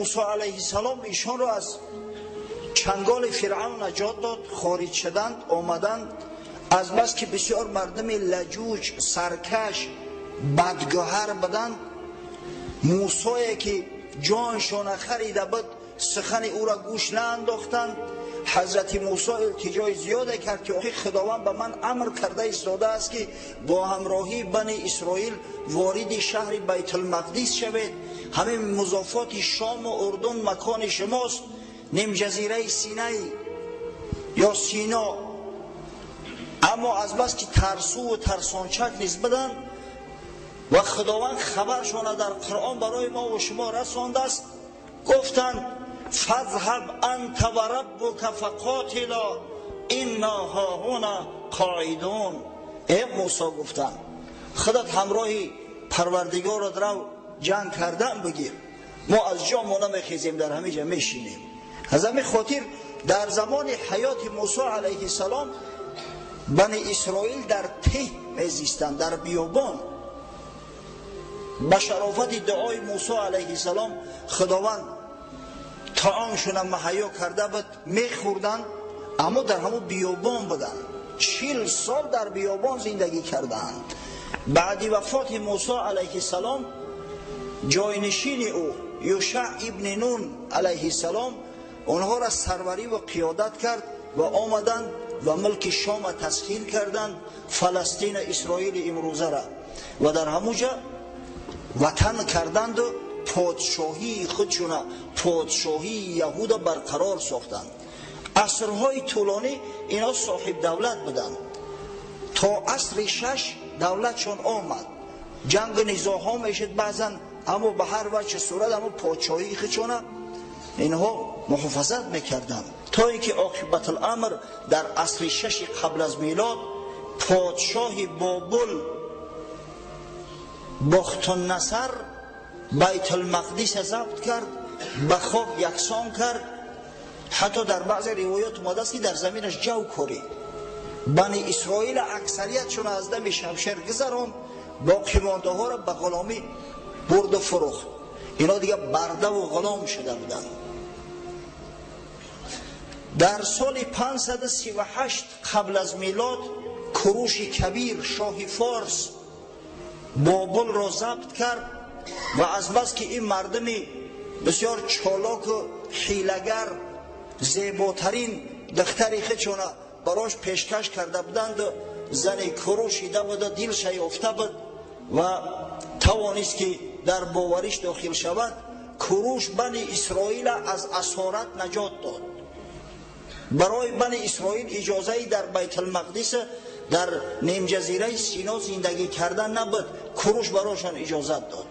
موسی علیه السلام ایشان را از چنگال فرعون نجات داد، خارج شدند، آمدند. از بس که بسیار مردم لجوج، سرکش، بدگوهر بودند، موسی که جانشان خریده بود سخن او را گوش نانداختند. حضرت موسی التجای زیاده کرد که خداوند به من امر کرده ایستاده است که با همراهی بنی اسرائیل وارد شهر بیت المقدس شوید. همه مضافات شام و اردن مکان شماست، نیم جزیره سینای یا سینا. اما از بس که ترسو و ترسانچک نیز بدن و خداوند خبرشان در قرآن برای ما و شما رسانده است، گفتند فاذهب انت و ربک فقاتلا انا هاهنا قاعدون. ای موسی، گفتند خودت همراهی پروردگارت رو جنگ کردن بگیر، ما از جا ما نمیخیزیم، در همه جا میشینیم. از همین خاطر در زمان حیات موسی علیه السلام بنی اسرائیل در ته میزیستند، در بیابان. به شرافت دعای موسی علیه السلام خداوند طعامشون مهیا کرده بود، میخوردند، اما در همون بیابان بودند. 40 سال در بیابان زندگی کردند. بعد وفات موسی علیه السلام جاینشین او یوشع ابن نون علیه السلام آنها را سروری و قیادت کرد و آمدند و ملک شام تسخیر کردند، فلسطین اسرائیل امروزه را، و در همونجا وطن کردند و پادشاهی خودشون، پادشاهی یهود برقرار ساختند. عصرهای طولانی اینا صاحب دولت بودند. تا عصر 6 دولتشون آمد. جنگ نزاع ها میشد بعضا، اما به هر وجه صورت اما پادشاهی خودشون اینها محافظت میکردند، تا اینکه عاقبت الامر در عصر 6 قبل از میلاد پادشاه بابل بخت النصر بیت المقدس ضبط کرد، به خاک یکسان کرد. حتی در بعض روایات اومده است که در زمینش جو کاری. بنی اسرائیل اکثریتشون از دم شمشیر گذراند، باقی مانده ها را به غلامی برد و فروخت. اینا دیگه برده و غلام شده بودند. در سال 538 قبل از میلاد کوروش کبیر شاه فارس بابل را ضبط کرد و از بس که این مردم بسیار چالاک و حیله‌گر زیباترین دختری خودشون براش پیشکش کرده بودند، زن کوروش دیده بود و دلش یافته بود و توانست که در باورش داخل شود. کوروش بنی اسرائیل از اسارت نجات داد. برای بنی اسرائیل اجازه در بیت المقدس در نیم جزیره سینا زندگی کردن نبود، کوروش برایشان اجازه داد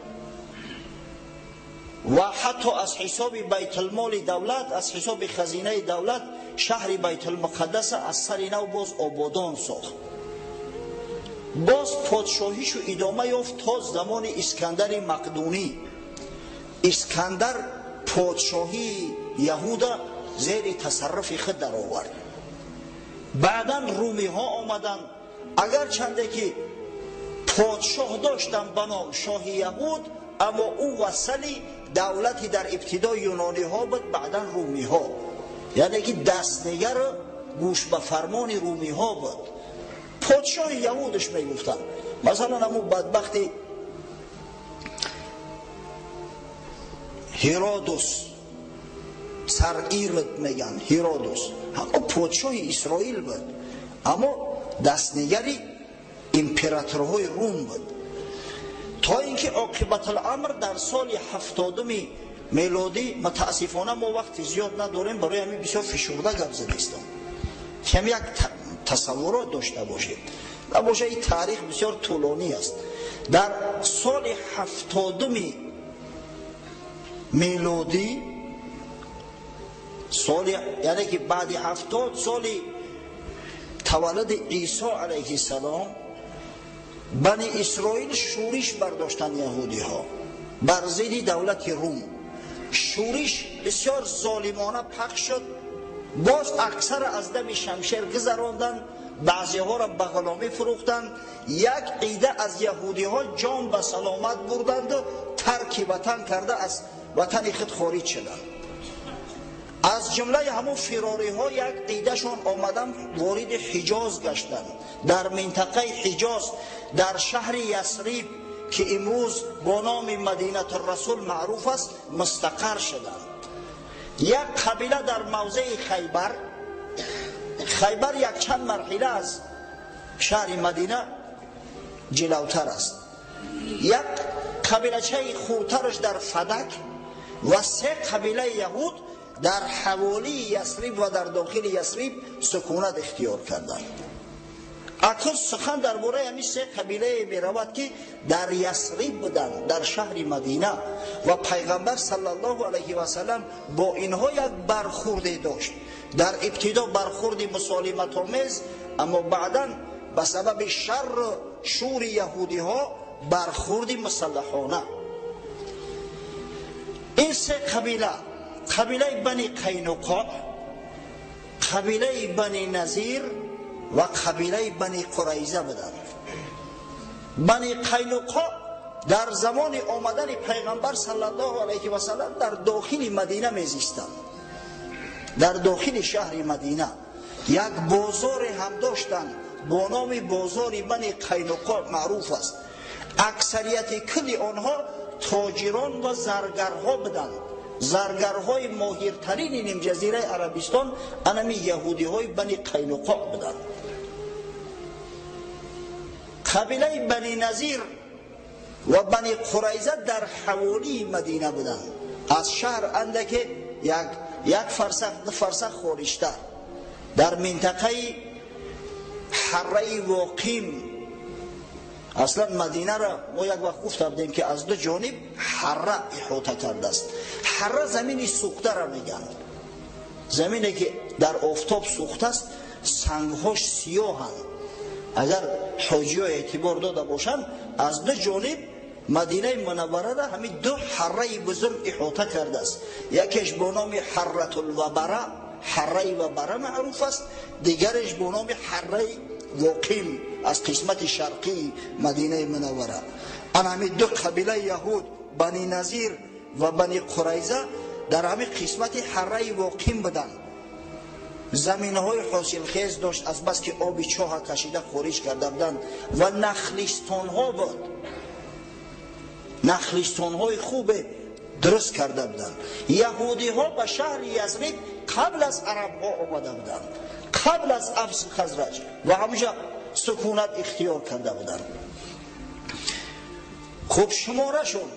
و حتی از حساب بیت المال دولت، از حساب خزینه دولت شهر بیت المقدس از سر نو باز آبادان ساخت. باز پادشاهیشو ادامه یافت تا زمان اسکندر مقدونی. اسکندر پادشاهی یهودا زیر تصرف خود در آورد. بعدا رومی ها آمدند، اگر چنده که پادشاه داشتن به نام شاه یهود، اما او وصلی دولتی در ابتدا یونانی ها بود، بعدا رومی ها، یعنی که دستنگر گوش به فرمان رومی ها بود. پادشاه یهودش میگفتن. مثلا همون بدبختی هیرودوس، سر ایرد میگن، هیرودوس اما پادشاه اسرائیل بود، اما دستنگری امپراتورهای روم بود. تا اینکه عاقبت الامر در سال 70 میلادی، متاسفانه ما وقت زیاد نداریم، برای همین بسیار فشرده گپ زدیم که یک تصورات داشته باشیم، نباشه این تاریخ بسیار طولانی است. در سال 70 میلادی، سال یعنی که بعد 70 سال تولد عیسی علیه السلام، بنی اسرائیل شورش برداشتن یهودی ها بر ضد دولت روم. شورش بسیار ظالمانه پخش شد، باز اکثر از دم شمشیر گذراندن، بعضی ها را به غلامی فروختند. یک عده از یهودی ها جان به سلامت بردند و ترک وطن کرده از ватани худ хориҷ шуданд. Аз ҷумлаи ҳамун фирориҳо як идашон омадан вориди Ҳиҷоз гаштанд. Дар минтақаи Ҳиҷоз, дар шаҳри Ясриб ки имрӯз бо номи Мадинатуррасул маъруф аст, мустақар шуданд. Як қабила дар мавзеи Хайбар, Хайбар якчанд марҳила аз шаҳри Мадина ҷилавтар аст, як қабилачаи хурдтараш дар Фадак ва се қабилаи яҳуд дар ҳаволии Ясриб ва дар дохили Ясриб сукунат ихтиёр карданд. Акнун сухан дар бораи ҳамин се қабилае меравад ки дар Ясриб буданд, дар шаҳри Мадина, ва пайғамбар саллаллоҳу алайҳи васаллам бо инҳо як бархурде дошт. Дар ибтидо бархурди мусолиматомез, аммо баъдан ба сабаби шарру шури яҳудиҳо бархурди мусаллаҳона. Ин се қабила, қабилаи Бани Қайнуқоъ, қабилаи Бани Назир ва қабилаи Бани Қурайза буданд. Бани Қайнуқоъ дар замони омадани пайғамбар саллаллоҳу алайҳи васаллам дар дохили Мадина мезистанд. Дар дохили шаҳри Мадина як бозоре ҳам доштанд бо номи бозори Бани Қайнуқоъ маъруф аст. Аксарияти кулли онҳо тоҷирон ва заргарҳо буданд. Заргарҳои моҳиртарини нимҷазираи Арабистон анами яҳудиҳои Бани Қайнуқоъ буданд. Қабилаи Бани Назир ва Бани Қурайза дар ҳаволии Мадина буданд. Аз шаҳр андаке як фарсах, ду фарсах хориҷтар, дар минтақаи ҳарраи Воқим. Аслан Мадинаро мо як вақт гуфта будем ки аз ду ҷониб ҳарра иҳота кардааст. Ҳарра замини сӯхтаро мегӯянд, замине ки дар офтоб сӯхтааст, сангҳош сиёҳанд. Агар ҳоҷиҳо эътибор дода бошанд, аз ду ҷониб Мадинаи Мунаввараро ҳамин ду ҳарраи бузург иҳота кардааст. Якеш бо номи Ҳарратулвабара, ҳарраи Вабара маъруф аст, дигареш бо номи ҳарраи Воқим аз қисмати шарқии Мадинаи Мунаввара. Ана ҳамин ду қабилаи яҳуд, Бани Назир ва Бани Қурайза, дар ҳамин қисмати ҳарраи Воқим буданд. Заминҳои ҳосилхез дошт, аз бас ки оби чоҳа кашида хориҷ карда буданд, ва нахлистонҳо буд, нахлистонҳои хубе дуруст карда буданд. Яҳудиҳо ба шаҳри Ясриб қабл аз арабҳо омада буданд, қабл аз Авс Хазраҷ, ва ҳамуҷа сукунат ихтиёр карда буданд. Хуб, шуморашон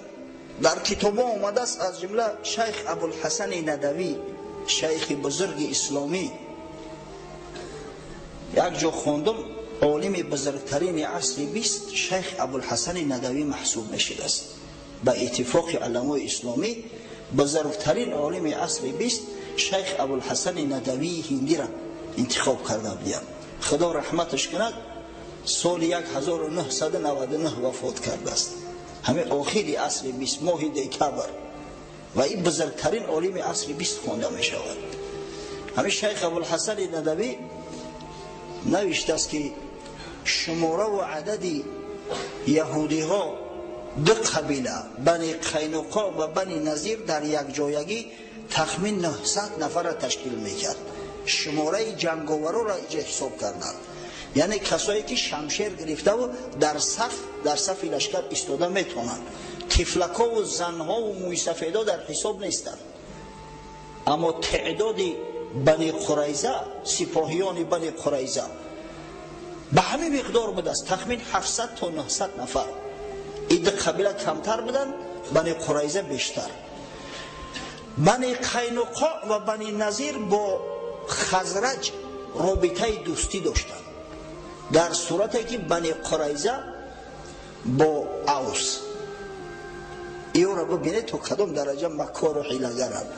дар китобҳо омадааст, аз ҷумла шайх Абулҳасани Надавӣ, шайхи бузурги исломӣ, як ҷо хондум, олими бузургтарини асри 20 шайх Абулҳасани Надавӣ маҳсуб мешудааст. Ба иттифоқи уламои исломӣ бузургтарин олими асри 20 шайх Абулҳасани Надавии ҳиндиро интихоб карда буданд. Худо раҳматаш кунад, соли 1999 вафот кардааст, ҳамин охири асри 20, моҳи декабр, ва ин бузургтарин олими асри 20 хонда мешавад. Ҳамин шайх Абулҳасани Надавӣ навиштааст ки шумораву адади яҳудиҳо ду қабила Бани Қайнуқо ва Бани Назир дар якҷоягӣ тахмин 900 нафарро ташкил мекард. Шумораи ҷанговароро иҷа ҳисоб карданд, яъне касое ки шамшер гирифтаву дар сафи лашкар истода метавонанд. Тифлакову занҳову мӯйсафедо дар ҳисоб нестанд. Аммо теъдоди Бани Қурайза, сипоҳиёни Бани Қурайза ба ҳамин миқдор будааст, тахмин 700 то 900 нафар. Ин ду қабила камтар буданд, Бани Қурайза бештар. Бани Қайнуқоъ ва Бани Назир бо Хазраҷ робитаи дӯстӣ доштанд, дар сурате ки Бани Қурайза бо Авс. Иёро бибинед то кадом дараҷа макору ҳилагаранд.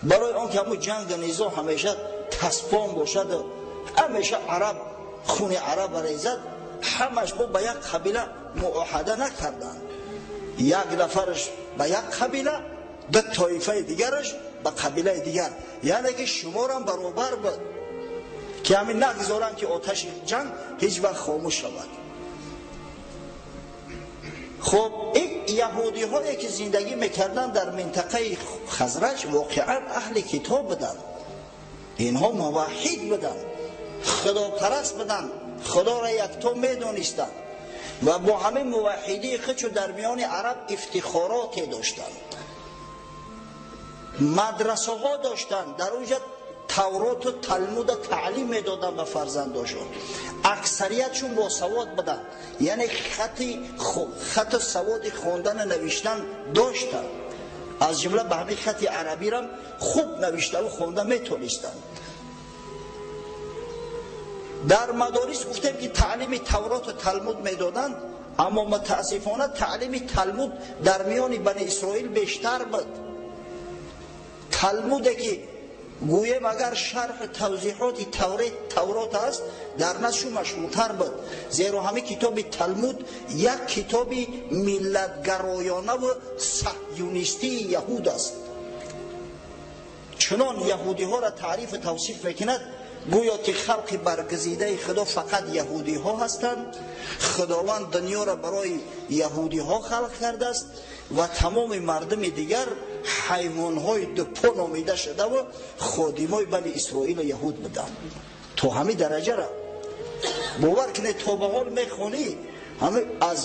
Барои он ки ҳамун ҷангу низоъ ҳамеша таспон бошаду ҳамеша араб хуни араба резад, ҳамаш бо ба як қабила муоҳада накарданд. Як нафараш ба як қабила, ду тоифаи дигараш ба қабилаи дигар, яъне ки шуморам баробар буд, ки ҳамин нагузоранд ки оташи ҷанг ҳеҷ вақт хомӯш шавад. Хуб, ин яҳудиҳое ки зиндагӣ мекарданд дар минтақаи Хазраҷ воқеан аҳли китоб буданд. Инҳо муваҳҳид буданд, худопараст буданд, худоро якто медонистанд ва бо ҳамин муваҳҳидии худшо дар миёни араб ифтихороте доштанд. Мадрасаҳо доштанд, дар онҷа Тавроту Талмуда таълим медоданд ба фарзандошон. Аксариятшон босавод буданд, яъне хату саводи хондану навиштан доштанд. Аз ҷумла ба ҳамин хати арабирам хуб навиштаву хонда метонистанд. Дар мадорис гуфтем ки таълими Тавроту Талмуд медоданд, аммо мутаассифона таълими Талмуд дар миёни Бани Исроил бештар буд. Талмуде ки гӯем агар шарҳу тавзеҳоти Таврот аст, дар назшу машҳуртар буд, зеро ҳамин китоби Талмуд як китоби миллатгароёнаву саҳюнистии яҳуд аст. Чунон яҳудиҳоро таърифу тавсиф мекунад, гӯё ки халқи баргузидаи Худо фақат яҳудиҳо ҳастанд. Худованд дунёро барои яҳудиҳо халқ кардааст ва тамоми мардуми дигар ҳайвонҳои дупо номида шудаву ходимои Бани Исроилу яҳуд буданд. То ҳамин дараҷара бовар кунед, то ба ҳол мехонӣ, ҳамин аз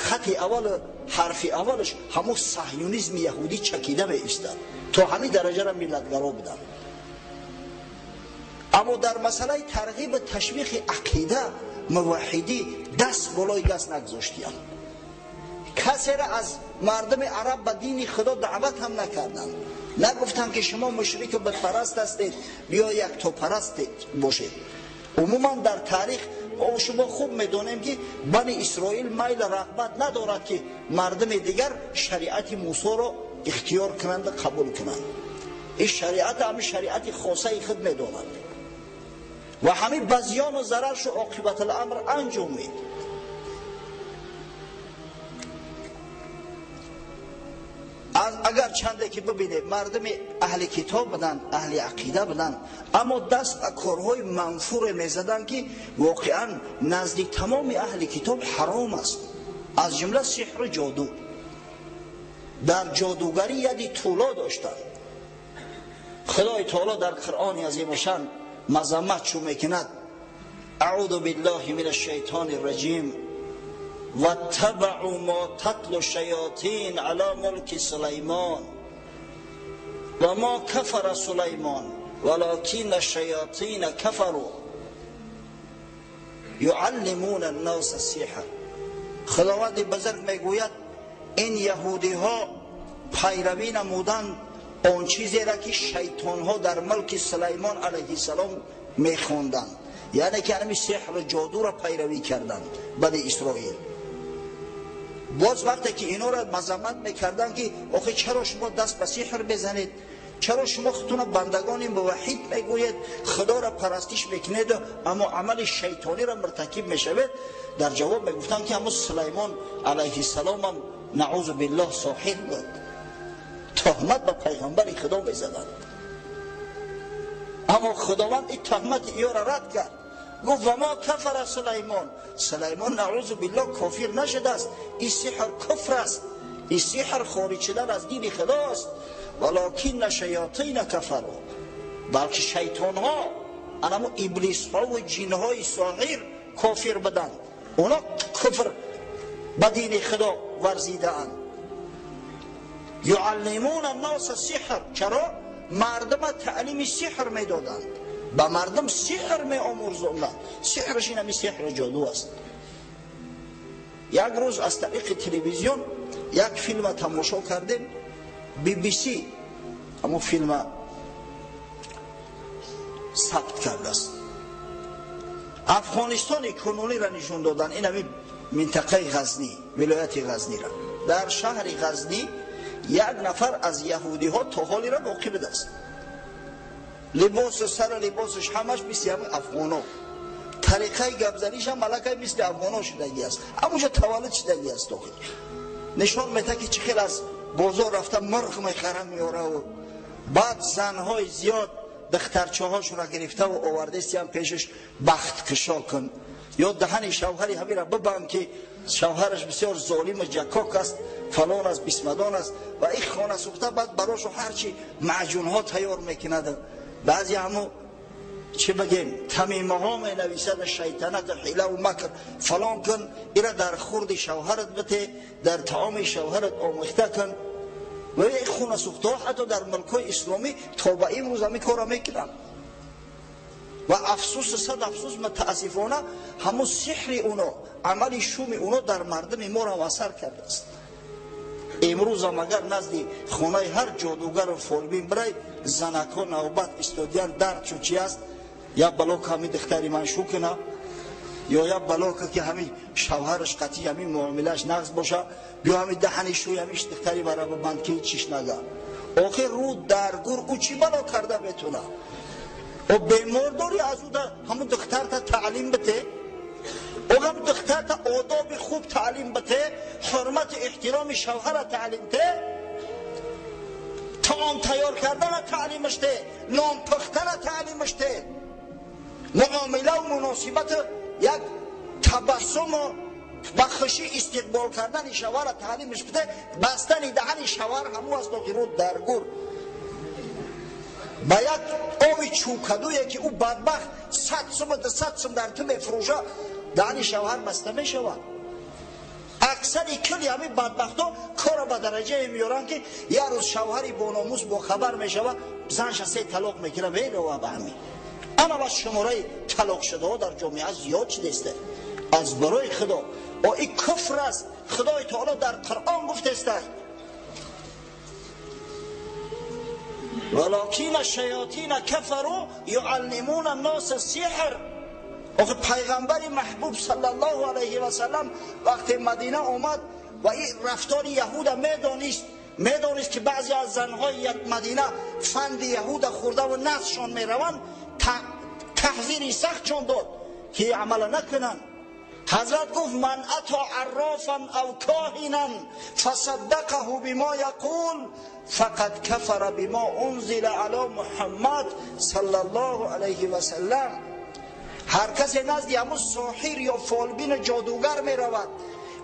хати аввалу ҳарфи аввалаш ҳамон саҳюнизми яҳудӣ чакида меистад. То ҳамин дараҷара миллатгаро буданд. Аммо дар масъалаи тарғибу ташвиқи ақида муваҳҳидӣ даст болои даст нагузоштиянд. Касеро аз мардуми араб ба дини Худо даъват ҳам накарданд. Нагуфтанд ки шумо мушрику бутпараст ҳастед, биё яктопараст бошед. Умуман дар таърих шумо хуб медонем ки Бани Исроил майл рағбат надорад ки мардуми дигар шариати Мусоро ихтиёр кунанд ва қабул кунанд. Ин шариат ҳамин шариати хосаи худ медонад ва ҳамин ба зиёну зараршу оқибатуламр анҷомид. Агар чанде ки бибинед, мардуми аҳли китоб буданд, аҳли ақида буданд, аммо даст ба корҳои манфуре мезаданд ки воқеан назди тамоми аҳли китоб ҳаром аст, аз ҷумла сиҳру ҷоду. Дар ҷодугарӣ яди тӯло доштанд. Худои таоло дар Қуръони азимушшан мазаммат чун мекунад: аъузу биллаҳи мин ашшайтони раҷим واتبعوا ما تتلو الشياطين على ملك سليمان وما كفر سليمان ولكن الشياطين كفروا يعلمون الناس السحر. خداوند بزرگ میگوید این یهودی ها پیروی نمودند آن چیزی را که شیطان ها در ملک سلیمان علیه السلام میخواندند، یعنی که همین سحر و جادو را پیروی کردند بنی اسرائیل. باز وقتی که اینا را مذمت میکردن که آخه چرا شما دست به سحر بزنید، چرا شما خودتون بندگان موحد میگویید، خدا را پرستش میکنید اما عمل شیطانی را مرتکب میشوید، در جواب میگفتن که اما سلیمان علیه السلام هم نعوذ بالله ساحر بود. تهمت به پیغمبر خدا میزدند، اما خداوند این تهمت اینا را رد کرد. گفت و ما کفر سلیمان، سلیمان نعوذ بالله کافر نشده است، این سحر کفر است، این سحر خارج شدن از دین خداست. ولکن شیاطین کفروا، بلکه شیطان ها، انمو ابلیس ها و جن های ساحر کافر بدند، اونا کفر به دین خدا ورزیده اند. یعلمون الناس السحر، چرا؟ مردم تعلیم سحر میدادند، به مردم سحر می آموزاندند. سحرش این همی سحر جادو است. یک روز از طریق تلویزیون یک فیلم تماشا کردیم، بی بی سی اما فیلم ثبت کرده است. افغانستان کنونی را نشون دادن، این همی منطقه غزنی، ولایت غزنی را. در شهر غزنی یک نفر از یهودی ها تا حالی را باقی بوده است. لباس سر لباسش همش مثل همین افغانا، طریقه گپ زنیش هم ملکه مثل افغانا شدگی است، همونجا تولد شدگی است. داخل نشان میده که چه خیلی از بازار رفته مرغ میخره میاره و بعد زنهای زیاد دخترچه هاشون را گرفته و آورده است هم پیشش بخت کشا کن یا دهن شوهری همین را ببند که Шавҳараш бисёр золим ҷакок аст, фалон аст, бисмадон аст ва ин хона сӯхта баъд барошу ҳарчи маъҷунҳо тайёр мекунад. Баъзе ҳаму чӣ бигем тамимаҳо менависад, шайтанат, ҳила ва макр фалон кун, ира дар хурди шавҳарат бите, дар таоми шавҳарат омехта кун. Ва ин хона сӯхтаҳо ҳатто дар мулкҳои исломӣ то ба имрӯз ҳамин корро мекунанд. Ва афсӯс, сад афсӯс, мутаассифона ҳамун сиҳри уно, амали шуми уно дар мардуми моро асар кардааст. Имрӯзам агар назди хонаи ҳар ҷодугару фолбин бирай, занакҳо навбат истодиян, дард чу чи аст, як балока ҳамин духтари ман шу куна, ё як балока ки ҳамин шавҳараш қатъи ҳамин муомилааш нағз боша, биё ҳамин даҳани шӯи ҳамин духтари бара бибанд ки ҳеҷ нага. Охир рӯ дар гур ӯ чӣ бало карда метуна? О бемор дорӣ, аз ӯ ҳамун духтарта таълим бите, ӯ ҳам духтарта одоби хуб таълим бите, ҳурмату эҳтироми шавҳара таълим те, таом тайёр кардана таълимаш те, нон пухтана таълимаш те, муомилаву муносибату як табассуму ба хушӣ истиқбол кардани шавҳара таълимаш бите. Бастани даҳани шавҳар ҳамун аст, ки рӯ дар гур ба як ови чӯкадуе ки ӯ бадбахт 100 сум 200 сум дар ту мефурӯша, даҳани шавҳар баста мешавад. Аксари кулли ҳамин бадбахтҳо корро ба дараҷае меёранд ки як рӯз шавҳари бономус бохабар мешавад, занша 3 талоқ мекунад, мерава ба ҳамин. Ама ба шумораи талоқшудаҳо дар ҷомеа зиёд шудааст. Аз барои Худо, о ин куфр аст. Худои таоло дар Қуръон гуфтааст: ولكن الشیاطین كفروا يعلمون الناس السحر. آخه پیغمبر محبوب صلی الله علیه و سلم وقتی مدینه آمد و این رفتار یهود میدانست که بعضی از زنهای یک مدینه فند یهود خورده و نفسشان میروند، تحذیری سخت چون داد که عمل نکنند. حضرت گفت: من اتا عرافا او کاهنا فصدقه بما یقول فقد کفر بما انزل علی محمد صلی الله علیه و سلم. هر کسی نزد همون ساحر یا فالبین جادوگر می رود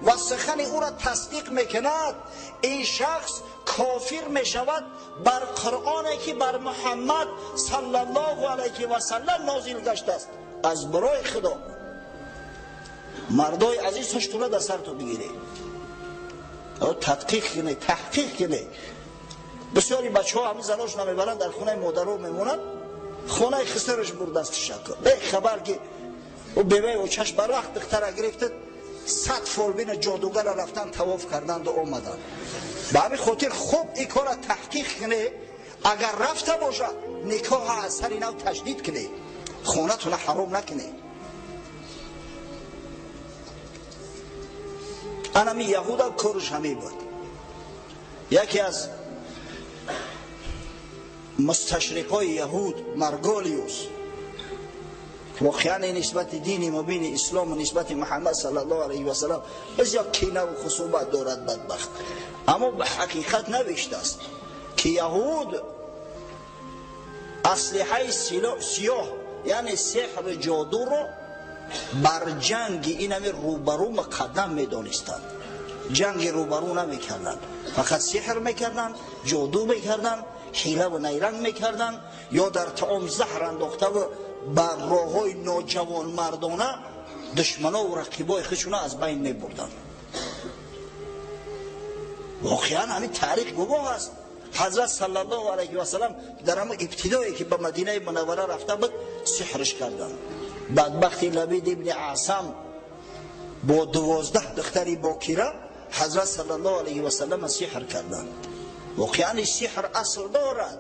و سخن او را تصدیق میکند، این شخص کافر می شود بر قرآنی که بر محمد صلی الله علیه و سلم نازل گشته است. از برای خدا مردای عزیز هشتونه در سر تو بگیره، تدقیق کنه، تحقیق کنه. بسیاری بچه ها همین زناش نمیبرن، در خونه مادرها میمونن، خونه خسرش برد است شکر به خبر که او بیوه و چشم بر وقت دختر گرفته 100 فالبین جادوگر رفتن طواف کردند و آمدن. به همین خاطر خوب این کار تحقیق کنه، اگر رفته باشه نکاح از سر نو تجدید کنه، خونه تونه حرام نکنه. انمی یهود کارش همی بود. یکی از مستشرقای یهود مرگولیوس واقعا نسبت دین مبین اسلام و نسبت محمد صلی الله علیه و سلم بسیار کینه و خصومت دارد بدبخت، اما به حقیقت نوشته است که یهود اسلحه سیاه یعنی سحر جادو رو بر جنگ این همی روبرو مقدم میدانستند. جنگ روبرو نمیکردند، فقط سحر میکردند، جادو میکردند، حیله و نیرنگ میکردند، یا در طعام زهر انداخته و بر راههای ناجوان مردانه دشمنا و رقیبای خودشون از بین میبردند. واقعا همین تاریخ گواه است. حضرت صلی الله علیه و سلم در همون ابتدایی که به مدینه منوره رفته بود سحرش کردند. بدبخت لبید ابن اعصم با 12 دختری باکره حضرت صلی الله علیه و سلم سحر کردند. واقعا سحر اصل دارد،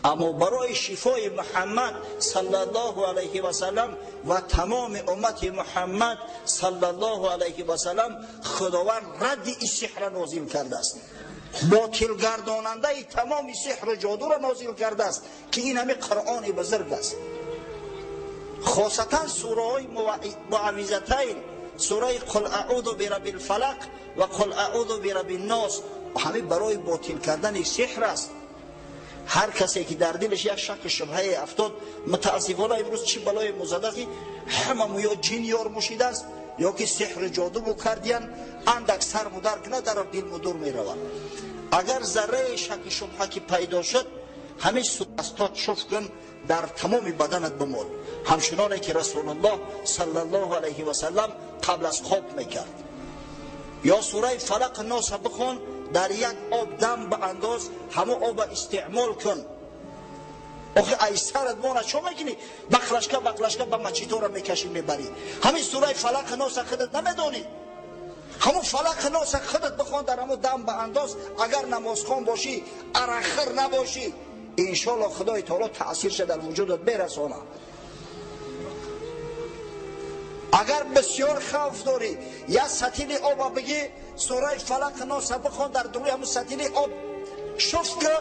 اما برای شفای محمد صلی الله علیه و سلم و تمام امت محمد صلی الله علیه و سلم خداوند رد این سحر نازل کرده است، باطل گرداننده تمام سحر و جادو را نازل کرده است که این همه قرآن بزرگ است. خاصتا سوره های معوذتین، سوره قل اعوذ برب الفلق و قل اعوذ برب الناس، همه برای باطل کردن سحر است. هر کسی که در دلش یک شک شبهه افتاد، متاسفانه امروز چی بلای مزده که همه یا جن یار مشیده است ё ки сеҳру ҷоду букардиян, андак сар мудар кунад, дар дил мудур меравад. Агар зарраи шаки шубҳа ки пайдо шуд, ҳамин астод шуф кун, дар тамоми баданат бимол, ҳамчуноне ки Расулуллоҳ саллаллоҳу алайҳи васаллам қабл аз хоб мекард. Ё сураи Фалақ Носа бихон, дар як об дам ба андоз, ҳамон оба истеъмол кун. Охи ай сарат мона чо мекунӣ? Бақлашка бақлашка ба мачитора мекашӣ, мебарӣ. Ҳамин сураи Фалақ Носа худат намедонӣ? Ҳамон Фалақ Носа худат бихон, дар ҳамон дам ба андоз. Агар намозхон бошӣ, арақхӯр набошӣ, иншоалло Худои Таоло таъсирша дар вуҷудат мерасонад. Агар бисёр хавф дорӣ, як сатили оба бигӣ, сураи Фалақ Носа бихон, дар дуруи ҳамон сатили об шуф ки,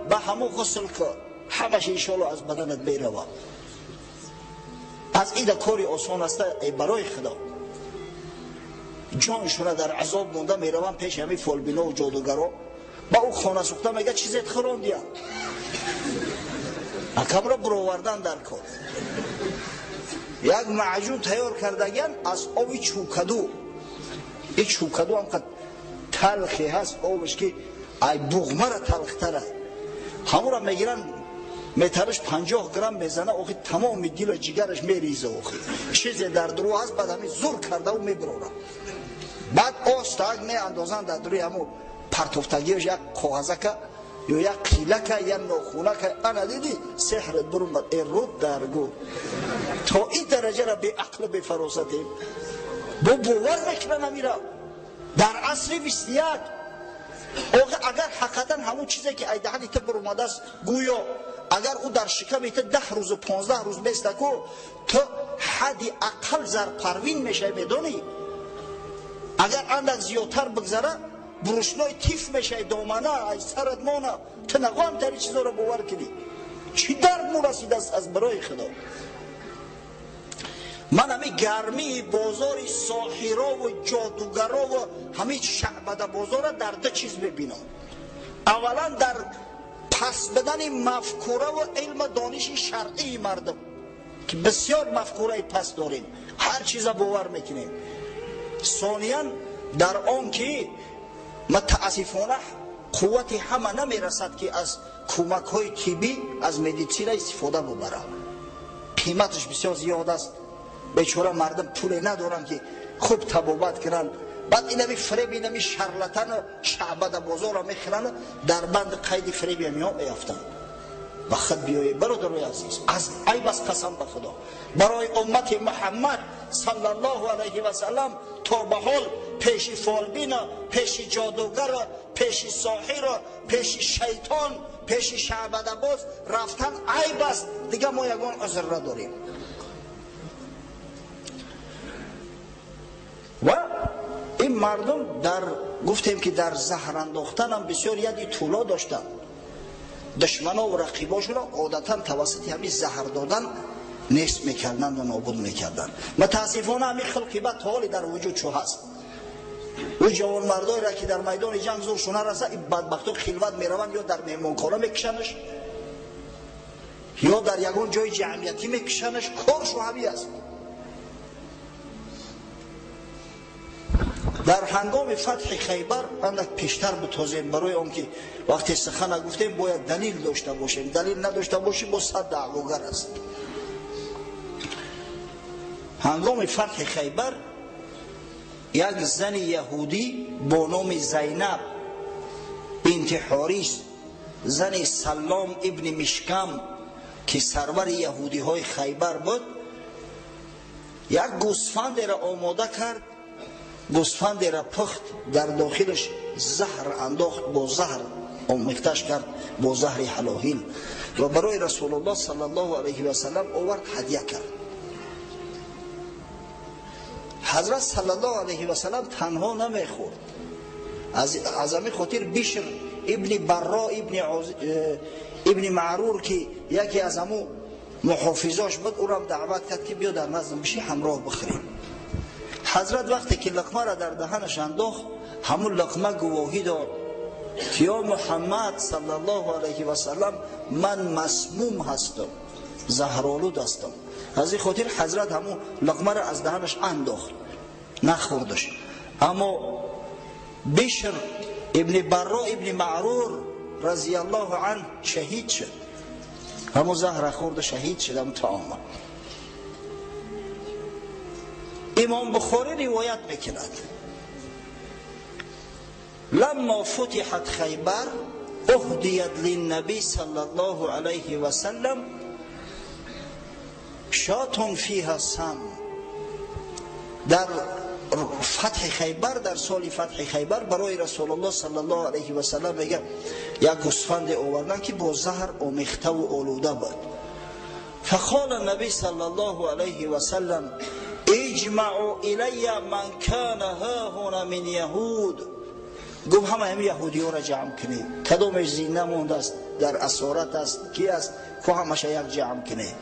ба ҳамон ғусл ки, ҳамаш иншоалло аз баданат меравад. Аз ида кори осон аста, барои Худо. Ҷоншуна дар азоб монда мераванд пеши ҳамин фолбинову ҷодугаро. Ба ӯ хона сӯхта мега, чизет хӯрондия, акамро буровардан дар кор. Як маъҷун тайёр кардагиян аз оби чӯкаду. И чӯкаду ҳамқад талхе ҳаст обаш, ки ай буғмара талхтара. Ҳамура мегиранд, метараш 50 грамм мезана, охи тамоми дилу ҷигараш мериза. Охи чизе дар дуру ҳаст, баъд ҳамин зур кардау мебирорад. Баъд остак меандозанд дар дуруи ҳамун партофтагиаш, як коғазака ё як қилака, як нохунака. Ана диди, сеҳрат бурумад, э руд дар гур. То ин дараҷара беақлу бефаросатем, бо бовар мекунан амира дар асри 21. Охи агар ҳақиқатан ҳамун чизе ки ай даҳани ту бурумадааст, гӯё агар ӯ дар шиками ту 10 рӯзу 15 рӯз местаку, ту ҳадди ақал зарпарвин мешавӣ, медонӣ? Агар андак зиёдтар бигзара, бурушной тиф мешавӣ, домана ай сарат мона. Ту нағоҳам тари чизоро бовар кунӣ. Чӣ дард мурасидааст аз барои Худо? Ман ҳамин гармии бозори соҳирову ҷодугарову ҳамин шаъбада бозора дар ду чиз мебинам. Аввалан, дар паст будани мафкураву илму дониши шаръии мардум, ки бисёр мафкураи паст дорем, ҳар чиза бовар мекунем. Сониян, дар он ки мутаассифона қуввати ҳама намерасад, ки аз кӯмакҳои тиббӣ, аз медицина истифода бубарад. Қиматаш бисёр зиёд аст. Бечора мардум пуле надоранд, ки хуб табобат кунанд. Баъд инами фиреб, инами шарлатану шаъбада бозорро мехӯрану дар банди қайди фиреби ҳамиҳо меафтанд. Ба худ биёед, бародарои азиз. Аз айб аст, қасам ба Худо, барои уммати Муҳаммад саллаллоҳу алайҳи васаллам то ба ҳол пеши фолбина, пеши ҷодугара, пеши соҳира, пеши шайтон, пеши шаъбадабоз рафтан айб аст. Дигар мо ягон узр надорем. Ва ин мардум дар гуфтем, ки дар заҳр андохтанам бисёр яди тӯло доштанд. Душманову рақибошонро одатан тавассути ҳамин заҳр додан нест мекарданду нобуд мекарданд. Мутаассифона, ҳамин хулқи бад то ҳоле дар вуҷуд чӯ ҳаст. Ӯ ҷавонмардоеро, ки дар майдони ҷанг зуршу нараса, ин бадбахто хилват мераванд, ё дар меҳмонхона мекушанаш, ё дар ягон ҷои ҷамъиятӣ мекушанаш. Коршу ҳамин аст. Дар ҳангоми фатҳи Хайбар, андак пештар битозем, барои он ки вақте сухана гуфтем, бояд далил дошта бошем. Далил надошта бошем, бо сад даъвогар аст. Ҳангоми фатҳи Хайбар як зани яҳудӣ бо номи Зайнаб бинти Ҳорис, зани Саллом ибни Мишкам, ки сарвари яҳудиҳои Хайбар буд, як гӯсфандеро омода кард, гӯсфандеро пухт, дар дохилаш заҳр андохт, бо заҳр омехташ кард, бо заҳри ҳалоҳил, ва барои Расулуллоҳ саллаллоҳу алайҳи васаллам овард, ҳадя кард. Ҳазрат саллаллоҳу алайҳи васаллам танҳо намехӯрд. Аз ҳамин хотир Бишр ибни Барро ибни Маърур, ки яке аз ҳамун муҳофизош буд, ӯрам даъват кард, ки биё дар наздам биши, ҳамроҳ бихӯрем. Ҳазрат вақте ки луқмаро дар даҳанаш андохт, ҳамун луқма гувоҳӣ дод, ки ё Муҳаммад саллаллоҳу алайҳи васаллам, ман масмум ҳастам, заҳролуд ҳастам. Аз ин хотир ҳазрат ҳамун луқмаро аз даҳанаш андохт. Нахӯрдаш. Аммо Бишр ибни Барро ибни Маърур разияллоҳу анҳ шаҳид шуд. Ҳамон заҳра хӯрда шаҳид шуд ҳамон таома. Имом Бухорӣ ривоят мекунад: لما فتحت خیبر اهدیت للنبی صلی الله علیه و سلم شاة فیها سم. در فتح خیبر، در سال فتح خیبر برای رسول الله صلی الله علیه و سلم میگه یک گوسفند آوردن که با زهر آمیخته و آلوده بود. فقال النبی صلی الله علیه و سلم اجمعوا الی من کان هاهنا من یهود. گفت همه هم یهودی ها را جمع کنید، کدومش زنده مونده است، در اسارت است، کی است، که همش یک جمع کنید.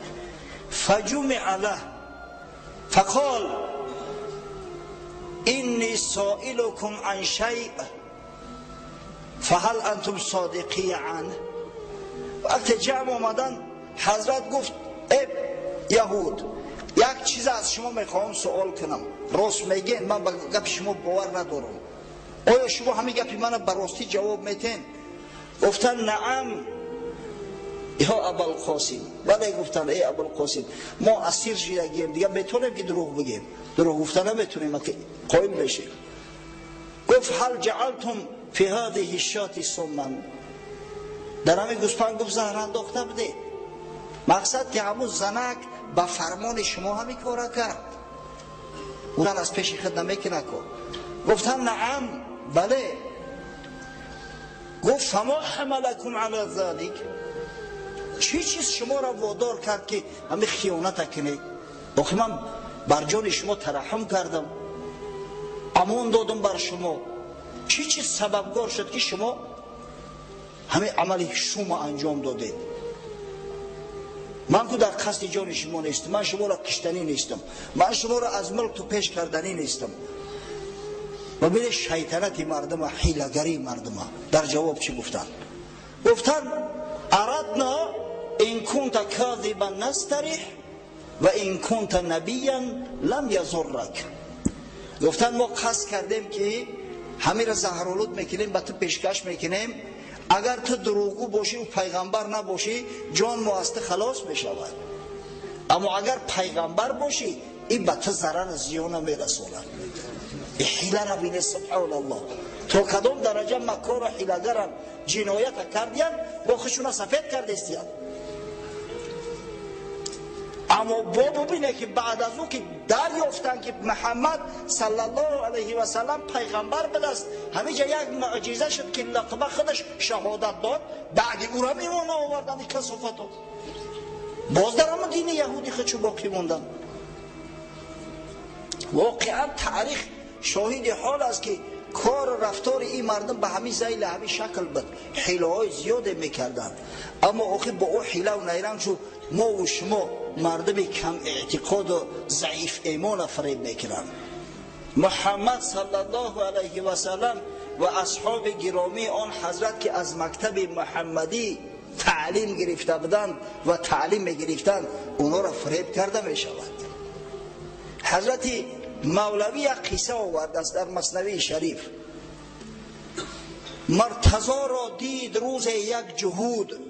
فجمع له فقال اینی سائلکم عن شیء فهل انتم صادقی عنه. وقتی جمع آمدن حضرت گفت ای یهود، یک چیز از شما میخواهم سوال کنم، راست میگین؟ من به گپ شما باور ندارم. آیا شما همین گپی منو به راستی جواب میتین؟ گفتن نعم یا ابوالقاسم. ولی گفتن ای ابوالقاسم، ما اسیر شدگیم دیگه، میتونیم که دروغ بگیم، دروغ گفتن نمیتونیم که قائل بشیم. گفت هل جعلتم فی هذه الشاة سما. در همین گوسفند گفت زهر انداخته بوده. مقصد که همون زنک به فرمان شما همین کارا کرد، اون از پیش خود نمیکنه. گفتن نعم، بله. گفت فما حملکم علی ذلک، چی چیز شما را وادار کرد که همین خیانت کنید؟ آخه من بر جان شما ترحم کردم، امان دادم بر شما، چی چیز سببگار شد که شما همین عمل شما انجام دادید؟ من که در قصد جان شما نیستم، من شما را کشتنی نیستم، من شما را از ملک تو پیش کردنی نیستم. و ببینید شیطنت مردم، حیله‌گری مردم. در جواب چی گفتن؟ گفتن اردنا ان كنت كاذبا نستریح و ان كنت نبیا لم یضرک. گفتن ما قصد کردیم که همین را زهرآلود میکنیم، به تو پیشکش میکنیم، اگر تو دروغگو باشی و پیغمبر نباشی جان ما از تو خلاص میشود، اما اگر پیغمبر باشی این به تو ضرر زیان میرساند. این حیله را بینه، سبحان الله، تا کدام درجه مکار و حیله‌گران جنایت کردین با خودشون سفید کردستین. اما با ببینه که بعد از او که دریافتن که محمد صلی الله علیه و سلم پیغمبر بوده است، همینجا یک معجزه شد که لقمه خودش شهادت داد، بعد او را میمونه آوردن کثافتو باز در همون دین یهودی خودشو باقی موندن. واقعا تاریخ شاهد حال است که کار و رفتار این مردم به همین ذیل همین شکل بود، حیله های زیاده میکردن. اما آخه با او حیله و نیرنگ شو ما و شما مردم کم اعتقاد و ضعیف ایمان فریب میکنن. محمد صلی الله علیه و سلم و اصحاب گرامی آن حضرت که از مکتب محمدی تعلیم گرفته بودند و تعلیم میگرفتند، اونا را فریب کرده میشود. حضرت مولوی یک قصه آورده است در مثنوی شریف. مرتضی را دید روز یک جهود،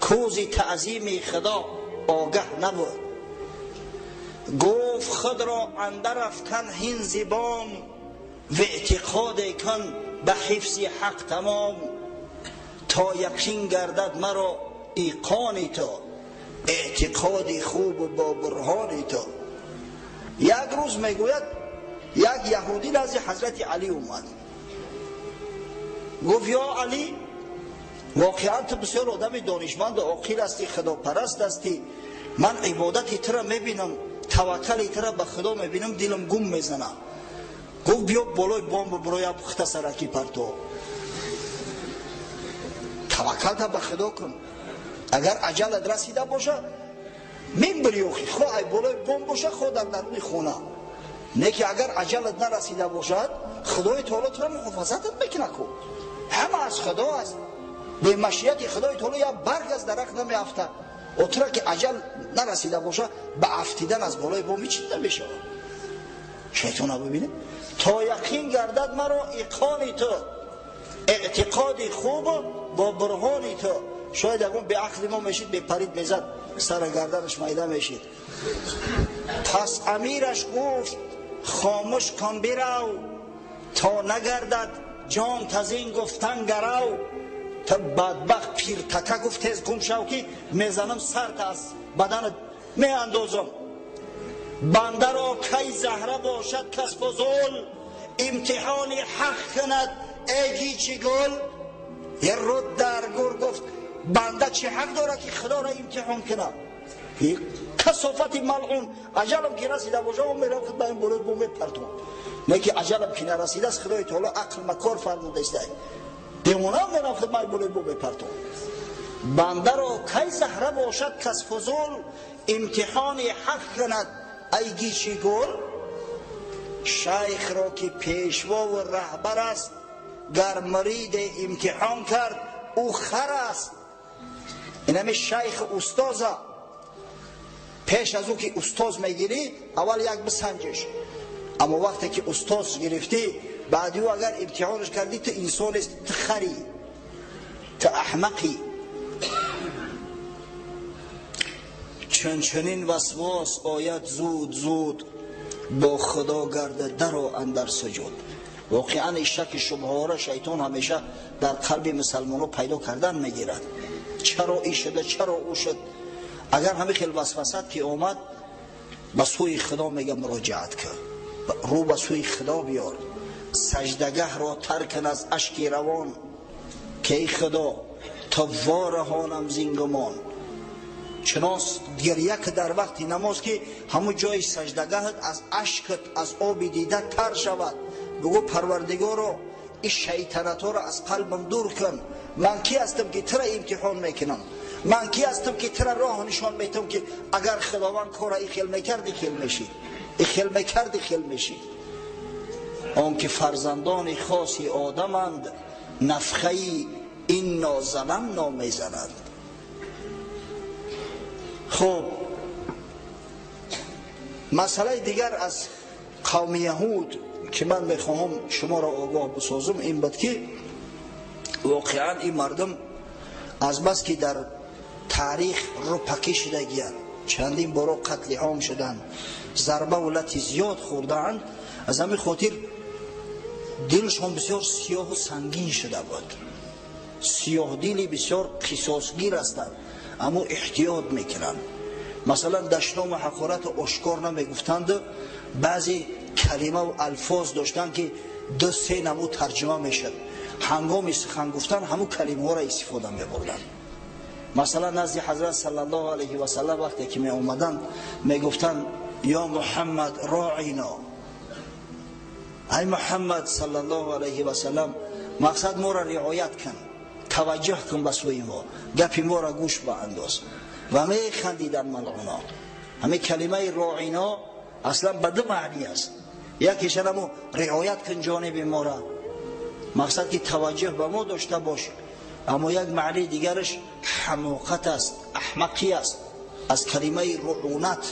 کوز تعظیم خدا آگه نبود. گفت خود را اندر افکن هین زبان، و اعتقاد کن به حفظ حق تمام. تا یقین گردد مرا ایقان تو، اعتقاد خوب و با برهان تو. یک روز میگوید یک یهودی نزد حضرت علی اومد، گفت یا علی، واقعا تو بسیار آدم دانشمند و عاقل هستی، خداپرست هستی، من عبادت تو را میبینم، توکل تو را به خدا میبینم، دلم گم میزنه. گفت بیا بالای بام برای پخته سرکی پرتو، توکل تا به خدا کن، اگر عجلت رسیده باشه میبری، خو ای بالای بام باشه خو در درون خونه، نه که اگر عجلت نرسیده باشد خدای تعالی تو را محافظتت میکنه. کو همه از خدا است، به مشیت خدای تعالی یا برگ از درخت نمیافته، او تو را که عجل نرسیده باشه به افتیدن از بالای بام هیچ نمیشه. Шайтона бибинед, то яқин гардад маро иқони ту, эътиқоди хуб бо бурҳони ту. Шояд ягон беақли мо мешид, бепарид мезад, сара гарданаш майда мешид. Пас амираш гуфт хомӯш кун бирав, то нагардад ҷон тазин гуфтан гарав. Та бадбахт пиртака гуфт тез гум шав ки мезанам сарта аз баданат меандозам. Бандаро кай заҳра бошад кас фузул, имтиҳони ҳақ кунад эй гичи гул. Е руд дар гур гуфт банда чӣ ҳақ дорад ки худоро имтиҳон кунад? Касофати малъун, аҷалам ки расида бошад, он мерав худ ба ин болои бо мепартон. Не ки аҷалам ки нарасидааст, худои таоло ақл макор фармудааст. Девонаам мерав худ ба ин болои бо мепартон. Бандаро кай заҳра бошад кас фузул, имтиҳони ҳақ кунад ай гичи гул. Шайхро ки пешво ва раҳбар аст, гар муриде имтиҳон кард, ӯ хар аст. Инами шайх устоза пеш аз ӯ ки устоз мегирӣ, аввал як бисанҷиш. Аммо вақте ки устоз гирифтӣ, баъди ӯ агар имтиҳонаш кардӣ, ту инсон нест, ту харӣ, ту аҳмақӣ. Чун чунин васвос ояд зуд зуд, бо худо гарда даро андар суҷуд. Воқеан ин шаки шубҳаҳоро шайтон ҳамеша дар қалби мусалмонҳо пайдо кардан мегирад. Чаро ин шуда, чаро ӯ шуд? Агар ҳамин хел васвасат ки омад, ба сӯи худо мега муроҷиат кун, рӯ ба сӯи худо биёр, саҷдагаҳро тарк кун аз ашки равон, ки эй худо то вораҳонам зин гумон. Чунон гиря ки дар вақти намоз ки ҳамун ҷои саҷдагаҳат аз ашкат, аз оби дида тар шавад. Бигӯ парвардигоро, ин шайтанатҳоро аз қалбам дур кун. Ман ки ҳастам ки тура имтиҳон мекунам? Ман ки ҳастам ки тура роҳ нишон метам ки агар худованд кора ин хел мекард, ин хел мешид, ин хел мекард, ин хел мешид. Он ки фарзандони хоси одаманд, нафхаи ин нозанам номезананд. Хуб, масъалаи дигар аз қавми яҳуд ки ман мехоҳам шуморо огоҳ бисозам ин буд ки воқеан ин мардум аз бас ки дар таърих рӯпакӣ шудагиянд, чандин боро қатли ом шуданд, зарба ва лати зиёд хӯрдаанд, аз ҳамин хотир дилшон бисёр сиёҳу сангин шуда буд. Сиёҳдили бисёр қисосгир ҳастанд, аммо эҳтиёт мекунанд. Масалан, дашному ҳақорату ошкор намегуфтанд, баъзе калима ва алфоз доштанд ки ду се намуд тарҷума мешуд. Ҳангоми сухан гуфтан ҳамун калимаҳоро истифода мебурданд. Масалан, назди ҳазрат саллаллоҳу алайҳи васаллам вақте ки меомаданд, мегуфтанд ё Муҳаммад роино, ай Муҳаммад саллаллоҳу алайҳи васаллам, мақсад моро риоят кун, таваҷҷӯҳ кун ба сӯи мо, гапи моро гӯш баандоз. Ва механдиданд малъуно. Ҳамин калимаи роино аслан ба ду маъни аст. Якеш ҳамо риоят кун ҷониби мора, мақсад ки таваҷҷӯҳ ба мо дошта бош. Аммо як маънии дигараш ҳамоқат аст, аҳмақӣ аст, аз калимаи руъунат.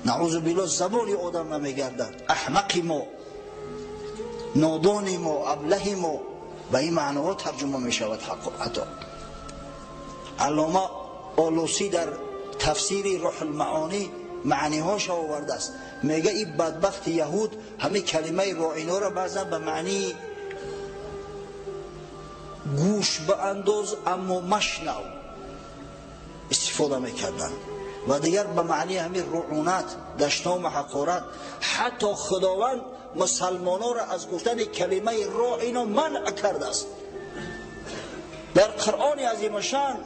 Наъузу биллоҳ, забони одам намегардад. Аҳмақи мо, нодони мо, аблаҳи мо, ба ин маъноҳо тарҷума мешавад. Ҳатто аллома Олусӣ дар тафсири Рӯҳулмаонӣ маъниҳоша овардааст. Мега ин бадбахти яҳуд ҳамин калимаи роиноро баъзан ба маънии гӯш баандоз, аммо машнав истифода мекарданд, ва дигар ба маънии ҳамин руъунат, дашному ҳақорат. Ҳатто худованд мусалмононро аз гуфтани калимаи роино манъ кардааст. Дар Қуръони азимушшаън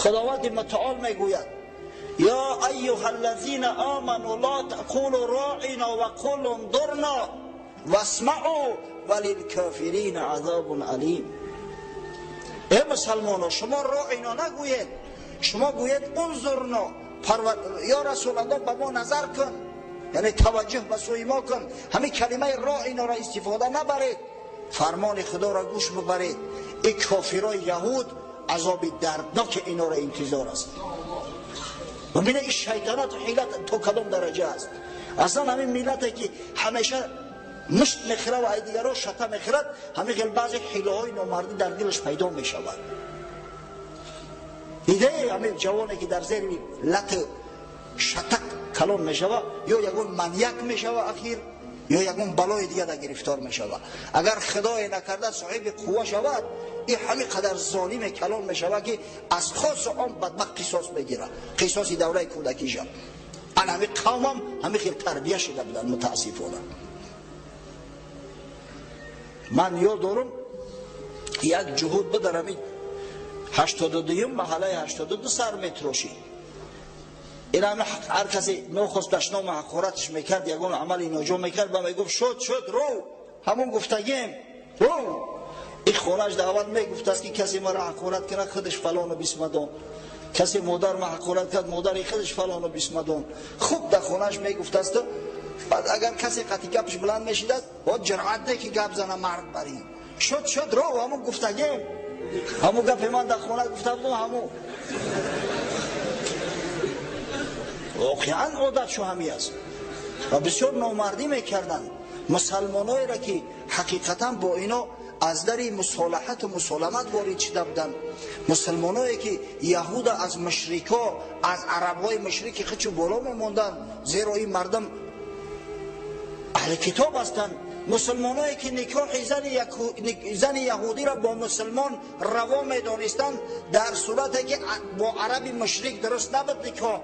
худованди мутаол мегӯяд: ё айюҳа аллазина оману ла тақулу роина ва қулу андурна васмаъу ва лилкофирина азобун алим. Эй мусалмоно, шумо роино нагӯед, шумо гӯед унзурно. Ё расулаллоҳ, ба мо назар кун, яъне таваҷҷӯҳ ба сӯи мо кун. Ҳамин калимаи роиноро истифода набаред, фармони худоро гӯш бибаред. Ин кофирои яҳуд азоби дардноки инора интизор аст. Бибинед ин шайтонату ҳилат то кадом дараҷа аст. Аслан ҳамин миллате ки ҳамеша мушт мехӯрад ва ай дигаро шата мехӯрад, ҳамин хел баъзе ҳилаҳои номардӣ дар дилаш пайдо мешавад. Дидаи ҳамин ҷавоне ки дар зери лату шатак калон мешавад, ё ягон маньяк мешавад ахир, ё ягон балои дига дар гирифтор мешавад. Агар худое накарда соҳиби қувва шавад, ин ҳамин қадар золиме калон мешавад ки аз хосу он бадбахт қисос мегирад, қисоси давраи кӯдакиша. Ан ҳамин қавмам ҳамин хел тарбия шуда буданд мутаассифона. Ман ёд дорам як ҷуҳуд буд дар ҳамин 82-юм маҳаллаи 82 сар метрошид. Ин ҳама ҳар касе нохост дашному ҳақораташ мекард, ягон амали ноҷо мекард, ба мегуфт шуд шуд ров, ҳамон гуфтагем ров. Ин хонаш дар аввал мегуфтааст ки касе маро ҳақорат кунад худаш фалону бисмадон, касе модар ма ҳақорат кард модари худаш фалону бисмадон. Хуб дар хонаш мегуфтааст. Баъд агар касе қатъи гапаш баланд мешидааст, бояд ҷуръат не ки гап зана мард бар ин. Шуд шуд ров, ҳамон гуфтагем, ҳамон гапе ман дар хона гуфта будам, ҳамон. Воқеан одатшо ҳамин аст ва бисёр номардӣ мекарданд мусалмоноеро ки ҳақиқатан бо ино аз дари мусолаҳату мусоламат ворид шуда буданд. Мусалмоное ки яҳуда аз мушрико, аз арабҳои мушрики худшо боло мемонданд, зеро ин мардум аҳли китоб ҳастанд. Мусалмоное ки никоҳи зани яҳудиро бо мусалмон раво медонистанд, дар сурате ки бо араби мушрик дуруст набуд никоҳ,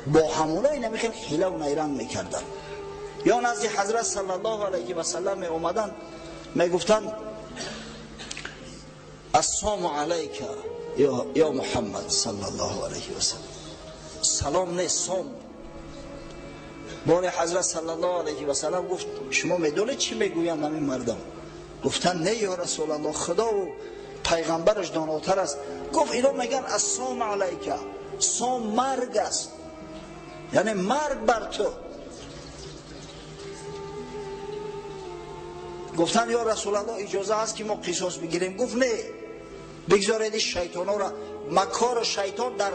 бо ҳамонои намихел ҳилаву найранг мекарданд. Ё назди ҳазрат саллаллоҳу алайҳи васаллам меомаданд, мегуфтанд ассалому алайка ё Муҳаммад саллаллоҳу алайҳи васаллам. Салом не, сом. Боре ҳазрат саллаллоҳу алайҳи васаллам гуфт шумо медонед чӣ мегӯянд ҳамин мардум? Гуфтанд не ё расулаллоҳ, худову пайғамбараш донотар аст. Гуфт ино мегӯянд ассалому алайка, сом марг аст, яъне марг бар ту. Гуфтанд ё расулаллоҳ иҷоза ҳаст ки мо қисос бигирем? Гуфт не, бигзоред ин шайтонҳоро. Макору шайтон дар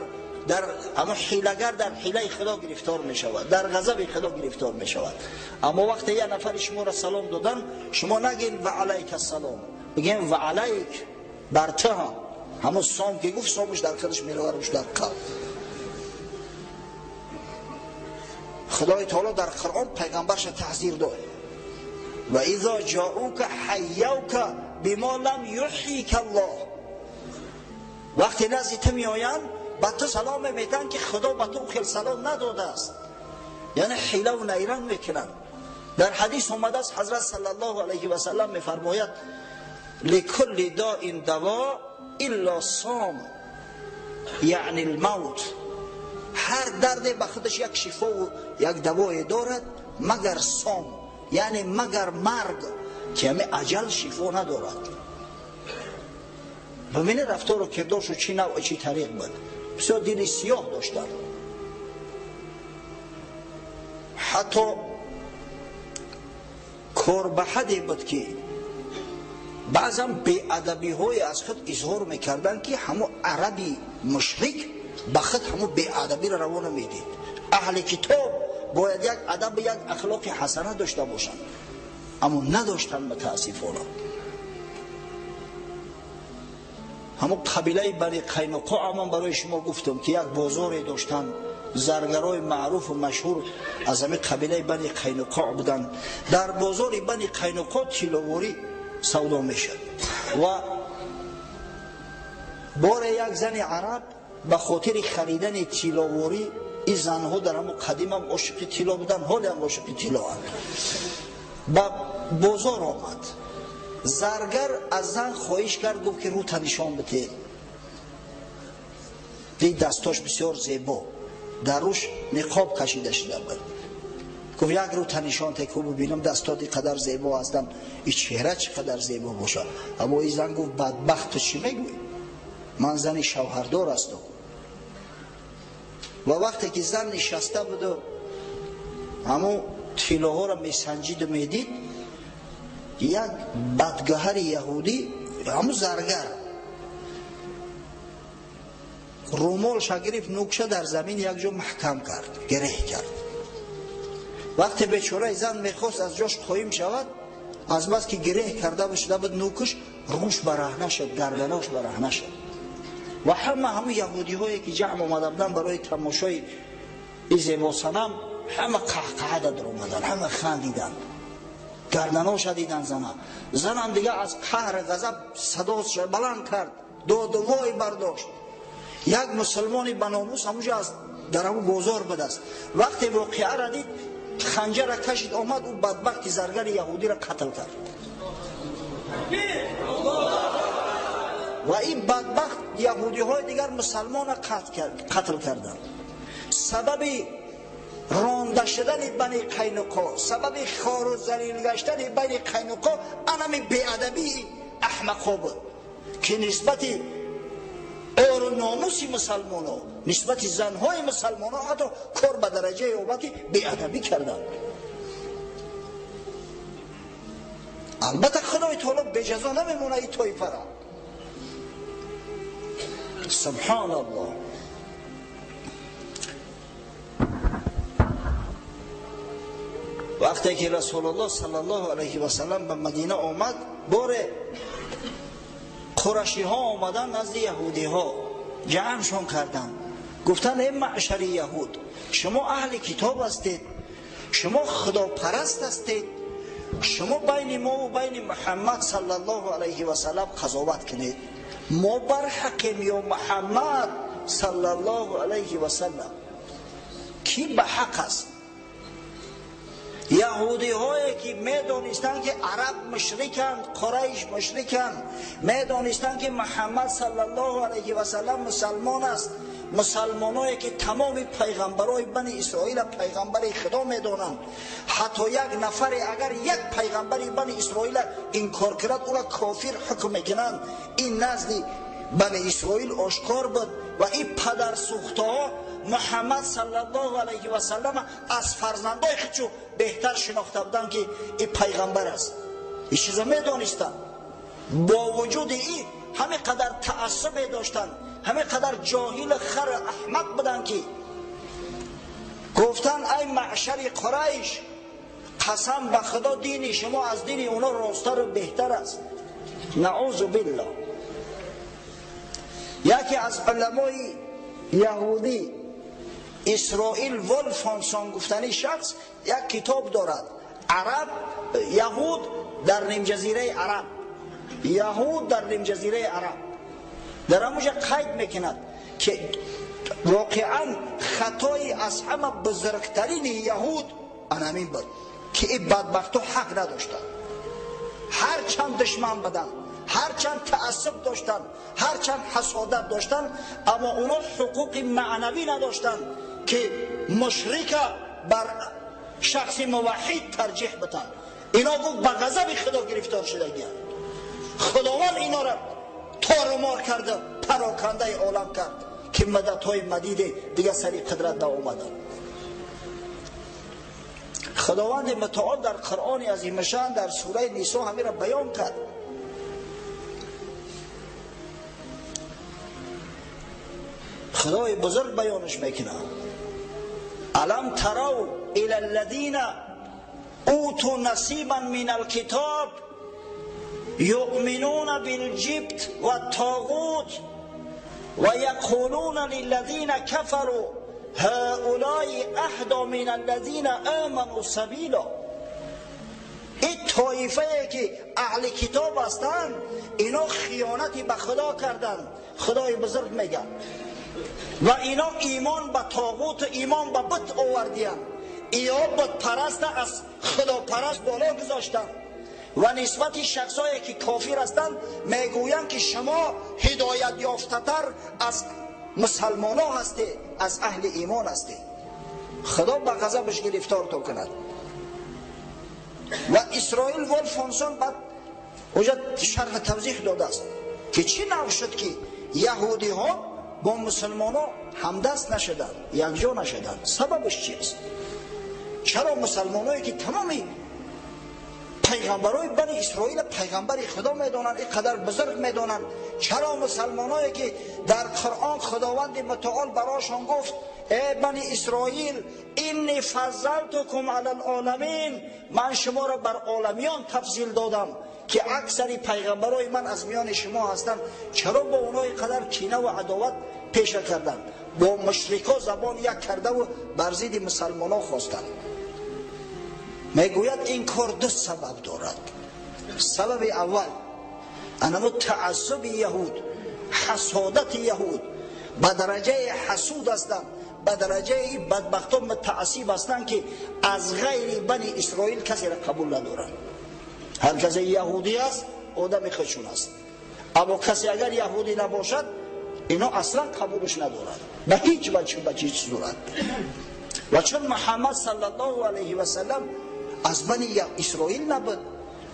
ҳамон ҳилагар дар ҳилаи худо гирифтор мешавад, дар ғазаби худо гирифтор мешавад. Аммо вақте як нафари шуморо салом додан, шумо нагӯед ва алайка салом, бигӯед ва алайк, бар ту ҳам. Ҳамон сом ки гуфт, сомаш дар худаш меравад, рӯш дар қалб. Худои таоло дар Қуръон пайғамбарша таҳзир дод: ва изо ҷоука ҳайявка бимо лам юҳйика Аллоҳ. Вақте назди ту меоянд, ба ту салом метаҳанд ки худо ба ту хел салом надодааст. Яъне ҳилаву найранг мекунанд. Дар ҳадис омадааст ҳазрат саллаллоҳу алайҳи васаллам мефармояд: ликулли доин даво илла сом, яъни алмавт. Ҳар дарде ба худаш як шифову як давое дорад, магар сом, яъне магар марг, ки ҳамин аҷал шифо надорад. Бибинед рафтору кирдоршу чӣ навъ, чӣ тариқ буд. Бисёр дили сиёҳ доштанд. Ҳатто кор ба ҳадде буд ки баъзан беадабиҳое аз худ изҳор мекарданд ки ҳамон араби мушрик ба худ ҳамон беадабиро раво намедид. Аҳли китоб бояд як адаб, як ахлоқи ҳасана дошта бошанд, аммо надоштанд мутаассифона. Ҳамон қабилаи Бани Қайнуқоъ ман барои шумо гуфтам ки як бозоре доштанд, заргарои маъруфу машҳур аз ҳамин қабилаи Бани Қайнуқоъ буданд. Дар бозори Бани Қайнуқоъ тилловорӣ савдо мешуд ва боре як зани араб ба хотири харидани тилловорӣ, ин занҳо дар ҳамон қадимам ошиқи тилло буданд, ҳолиам ошиқи тиллоанд, ба бозор омад. Заргар аз зан хоҳиш кард, гуфт ки рӯта нишон бите. Дид дастош бисёр зебо, дар рӯш ниқоб кашида шуда буд. Гуфт як рӯта нишон те, ку бибинам дастот ин қадар зебо ҳастанд, ин чеҳра чӣ қадар зебо бошад. Аммо ин зан гуфт бадбахт, ту чӣ мегӯӣ? Ман зани шавҳардор ҳастам. Ва вақте ки зан нишаста буду ҳамон тиллоҳоро месанҷиду медид, як бадгаҳари яҳудӣ, ҳамун заргар, румолша гирифт, нукша дар замин як ҷо маҳкам кард, гиреҳ кард. Вақте бечораи зан мехост аз ҷош қоим шавад, аз бас ки гиреҳ карда шуда буд нӯкаш, рӯш бараҳна шуд, гарданаш бараҳна шуд. Ва ҳама ҳамун яҳудиҳое ки ҷамъ омада буданд барои тамошои ин зебосанам, ҳама қаҳқаҳа дар омаданд, ҳама хандиданд, гарданоша дидан зана. Занам дига аз қаҳр ғазаб садош баланд кард, доду вой бардошт. Як мусулмони баномус ҳамунҷо аз дар ҳамун бозор будаст. Вақте воқеаро дид, ханҷара кашид, омад, ӯ бадбахти заргари яҳудиро қатл кард. Ва ин бадбахт яҳудиҳои дигар мусалмонро қатл карданд. Сабаби ронда шудани бани Қайнуқо, сабаби хору залил гаштани бани Қайнуқо анами беадабии аҳмақҳо буд, ки нисбати ору номуси мусалмоно, нисбати занҳои мусалмоно ҳатто кор ба дараҷае омад, ки беадабӣ карданд. Албатта Худои таоло беҷазо намемонад ин тоифара. Субҳаналлоҳ. Вақте ки Расулуллоҳ саллаллоҳу алайҳи васаллам ба Мадина омад, боре қурашиҳо омаданд назди яҳудиҳо, ҷамъшон карданд, гуфтанд: эй маъшари яҳуд, шумо аҳли китоб ҳастед, шумо худопараст ҳастед, шумо байни мо ва байни Муҳаммад саллаллоҳу алайҳи васаллам қазоват кунед. Мо барҳақем ё Муҳаммад саллаллоҳу алайҳи васаллам? Кӣ ба ҳақ аст? Яҳудиҳое ки медонистанд, ки араб мушриканд, қурайш мушриканд, медонистанд, ки Муҳаммад саллаллоҳу алайҳи васаллам мусалмон аст, мусалмоное ки тамоми пайғамбарои бани Исроила пайғамбари Худо медонанд, ҳатто як нафаре агар як пайғамбари бани Исроила инкор кунад, ӯро кофир ҳукм мекунанд. Ин назди бани Исроил ошкор буд ва ин падарсӯхтаҳо Муҳаммад саллаллоҳу алайҳи васаллам аз фарзандои худшо беҳтар шинохта буданд, ки ин пайғамбар аст. Ин чиза медонистанд. Бо вуҷуди ин ҳамин қадар таассубе доштанд, ҳамин қадар ҷоҳил хар аҳмақ буданд, ки гуфтанд: ай маъшари Қурайш, қасам ба Худо, дини шумо аз дини оно росттару беҳтар аст. Наъузу биллоҳ. Яке аз уламои яҳудӣ Исроил Волфонсон гуфтани шахс як китоб дорад, араб яҳуд дар нимҷазираи Араб, яҳуд дар нимҷазираи Араб. Дар ҳамонҷа қайд мекунад, ки воқеан хатои аз ҳама бузургтарини яҳуд анамин буд, ки ин бадбахтҳо ҳақ надоштанд. Ҳарчанд душман буданд, ҳарчанд таассуб доштанд, ҳарчанд ҳасодат доштанд, аммо оно ҳуқуқи маънавӣ надоштанд, ки мушрика бар шахси муваҳҳид тарҷиҳ битанд. Ино гуфт ба ғазаби Худо гирифтор шудагиянд. Худованд инора торумор карда, парокандаи олам кард, ки мададҳои мадиде дига сари қудрат наомаданд. Худованди мутаол дар Қуръони азимашан дар сураи Нисо ҳамира баён кард. Худои бузург баёнаш мекунад: алам тарав ила аллазина уту насибан мин алкитоб юъминуна билҷибт ваттоғут ва яқулуна лиллазина кафару ҳаулаи аҳда мин аллазина аману сабила. Ин тоифае ки аҳли китоб ҳастанд, ино хиёнати ба Худо карданд. Худои бузург мегӯяд: ва ино имон ба тоғут, имон ба бут овардиянд. Иё бутпараста аз худопараст боло гузоштанд ва нисбати шахсое ки кофир ҳастанд мегӯянд, ки шумо ҳидоят ёфтатар аз мусалмоно ҳастед, аз аҳли имон ҳастед. Худо ба ғазабаш гирифтор то кунад. Ва Исроил Волфонсон баъд оҷа шарҳ тавзиҳ додааст, ки чӣ нав шуд, ки яҳудиҳо бо мусулмоно ҳамдаст нашуданд, якҷо нашуданд. Сабабаш чист? Чаро мусулмоное ки тамоми Пайғамбарои Бани Исроил пайғамбари Худо медонанд, ин қадар бузург медонанд. Чаро мусалмоное ки дар Қуръон Худованди мутаол барошон гуфт: эй Бани Исроил, инни фаззалтукум алал оламин, ман шуморо бар оламиён тафзил додам ки аксари пайғамбарои ман аз миёни шумо ҳастанд, чаро бо онҳо ин қадар кина ва адоват пеша карданд? Бо мушрико забон як кардаву бар зидди мусалмонон хостанд. Мегӯяд ин кор ду сабаб дорад. Сабаби аввал анамо таассуби яҳуд, ҳасодати яҳуд. Ба дараҷаи ҳасуд ҳастанд, ба дараҷаи бадбахтон мутаассиб ҳастанд ки аз ғайри Бани Исроил касеро қабул надоранд. Ҳар касе яҳудӣ аст, одами худшон аст. Аммо касе агар яҳудӣ набошад, ино аслан қабулш надорад ба ҳеҷ ваҷҳ, ба ҳеҷ сурат. Ва чун Муҳаммад саллаллоҳу алайҳи васаллам аз Бани Исроил набуд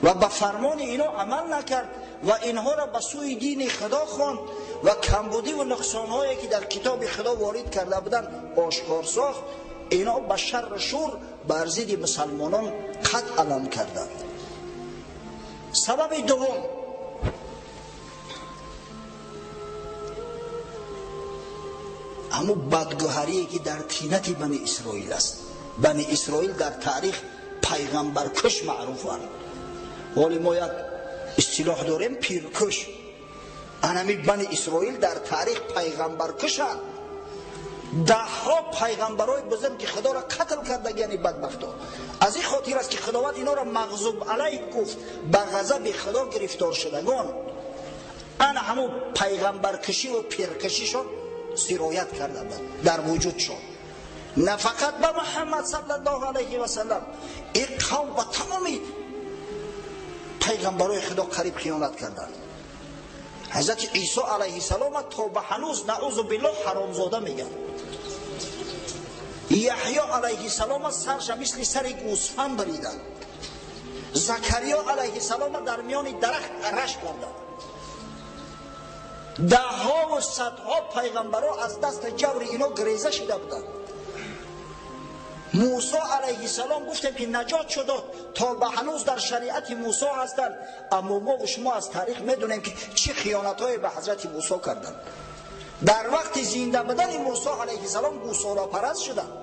ва ба фармони ино амал накард ва инҳоро ба сӯи дини Худо хонд ва камбудӣ ва нуқсонҳое ки дар китоби Худо ворид карда буданд ошкор сохт, ино ба шарру шур бар зидди мусалмонон қат алам карданд. Сабаби дуввум ҳамун бадгӯҳарие ки дар тинати Бани Исроил аст. Бани Исроил дар таърих пайғамбаркуш маъруфанд. Ҳоли мо як истилоҳ дорем, пиркуш. Анами Бани Исроил дар таърих пайғамбаркушанд. Даҳҳо пайғамбарои бузурги Худоро қатл кардагияни бадбахто. Аз ин хотир аст ки Худованд инҳоро мағзуб алайҳ гуфт, ба ғазаби Худо гирифтор шудагон. Ана ҳамун пайғамбаркушиву пиркушишон сироят карда буд дар вуҷудшон. На фақат ба Муҳаммад саллаллоҳу алайҳи васаллам, ин қавм ба тамоми пайғамбарои Худо қариб хиёнат карданд. Ҳазрати Исо алайҳиссалом то ба ҳанӯз наъузу биллоҳ ҳаромзода мегӯянд. Яҳё алайҳиссалом сарша мисли сари гӯсфанд бариданд. Закариё алайҳиссалом дар миёни дарахт араш карданд. Даҳҳову садҳо пайғамбаро аз дасти ҷаври ино гиреза шида буданд. Мусо алайҳиссалом гуфтем ки наҷот шудод, то ба ҳанӯз дар шариати Мусо ҳастанд. Аммо мо ва шумо аз таърих медонем ки чӣ хиёнатҳое ба ҳазрати Мусо карданд. Дар вақти зинда будани Мусо алайҳиссалом гӯсолапараст шуданд.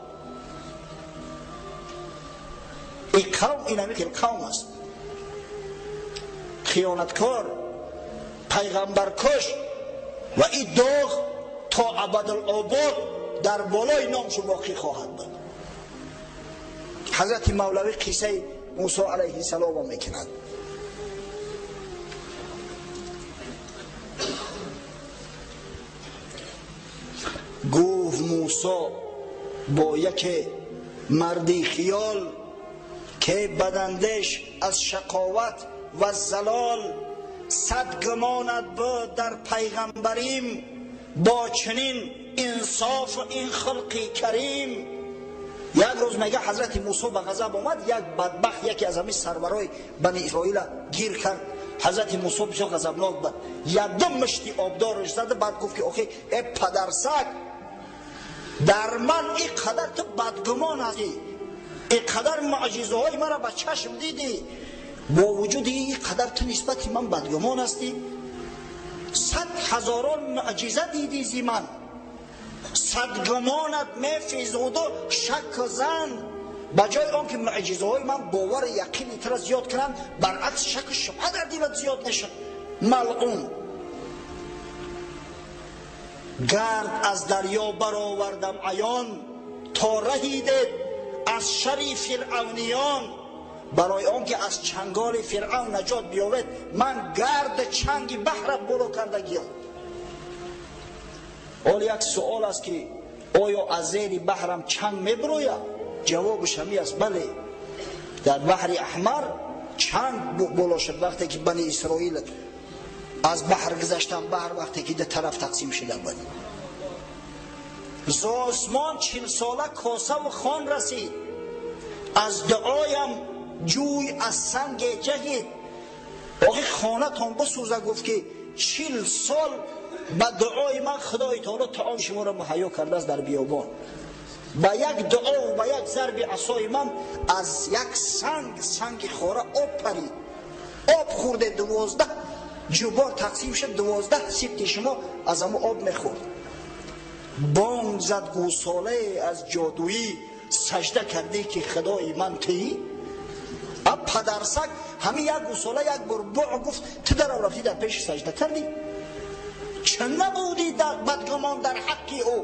Ин қавм инами хел қавм аст, хиёнаткор, пайғамбаркуш, ва ин доғ то абадулобод дар болои номшон боқӣ хоҳад буд. Ҳазрати Мавлавӣ қиссаи Мусо алайҳиссаломро мекунад. Гуфт Мусо бо яке марди хиёл ки бадандеш аз шақоват ва залол, сад гумонат буд дар пайғамбарим, бо чунин инсофу ин хулқи карим. Як рӯз мега ҳазрати Мусо ба ғазаб омад, як бадбахт яке аз ҳамин сарварои Бани Исроила гир кард. Ҳазрати Мусо бисёр ғазабнок буд, якду мушти обдораш зада, баъд гуфт ки охи э падарсаг, дар ман ин қадар ту бадгумон ҳастӣ, ин қадар муъҷизаҳои маро ба чашм дидӣ, бо вуҷуди ин қадар ту нисбати ман бадгумон ҳастӣ, сад ҳазорон муъҷиза дидӣ зи ман, сад гумонат мефизуду шакку зан. Ба ҷои он ки муъҷизаҳои ман бовари яқини туро зиёд кунанд, баръакс шакку шубҳа дар дилат зиёд мешавад. Малъун гард аз дарё баровардам аён, то раҳидед аз шари фиръавниён. Барои он ки аз чанголи фиръавн наҷот биёвед, ман гарди чанги баҳра боло кардагиям. Ҳол як суол аст ки оё аз зери баҳрам чанг мебирояд? Ҷавобаш ҳамин аст: бале. Дар баҳри Аҳмар чанг боло шуд вақте ки Бани Исроил аз баҳр гузаштан, баҳр вақте ки ду тараф тақсим шуда буд. З осмон чилсола косаву хон расид, аз дуоям ҷӯй аз санге ҷаҳид. Охи хонатон бисӯза, гуфт ки 40 сол ба дуои ман Худои таоло таом шуморо муҳайё кардааст дар биёбон. Ба як дуо ва ба як зарби асои ман аз як санг, санги хора об парид, об хӯрде, 12 ҷубор тақсим шуд, 12 сибти шумо аз ҳамо об мехӯрд. Бонг зад гӯсолае аз ҷодуӣ, сажда кардӣ ки худои ман туӣ. А падарсаг ҳамин як гӯсола як бор буъ гуфт, ту дарав рафтӣ дар пеши сажда кардӣ. Чӣ набудӣ бадгумон дар ҳаққи ӯ?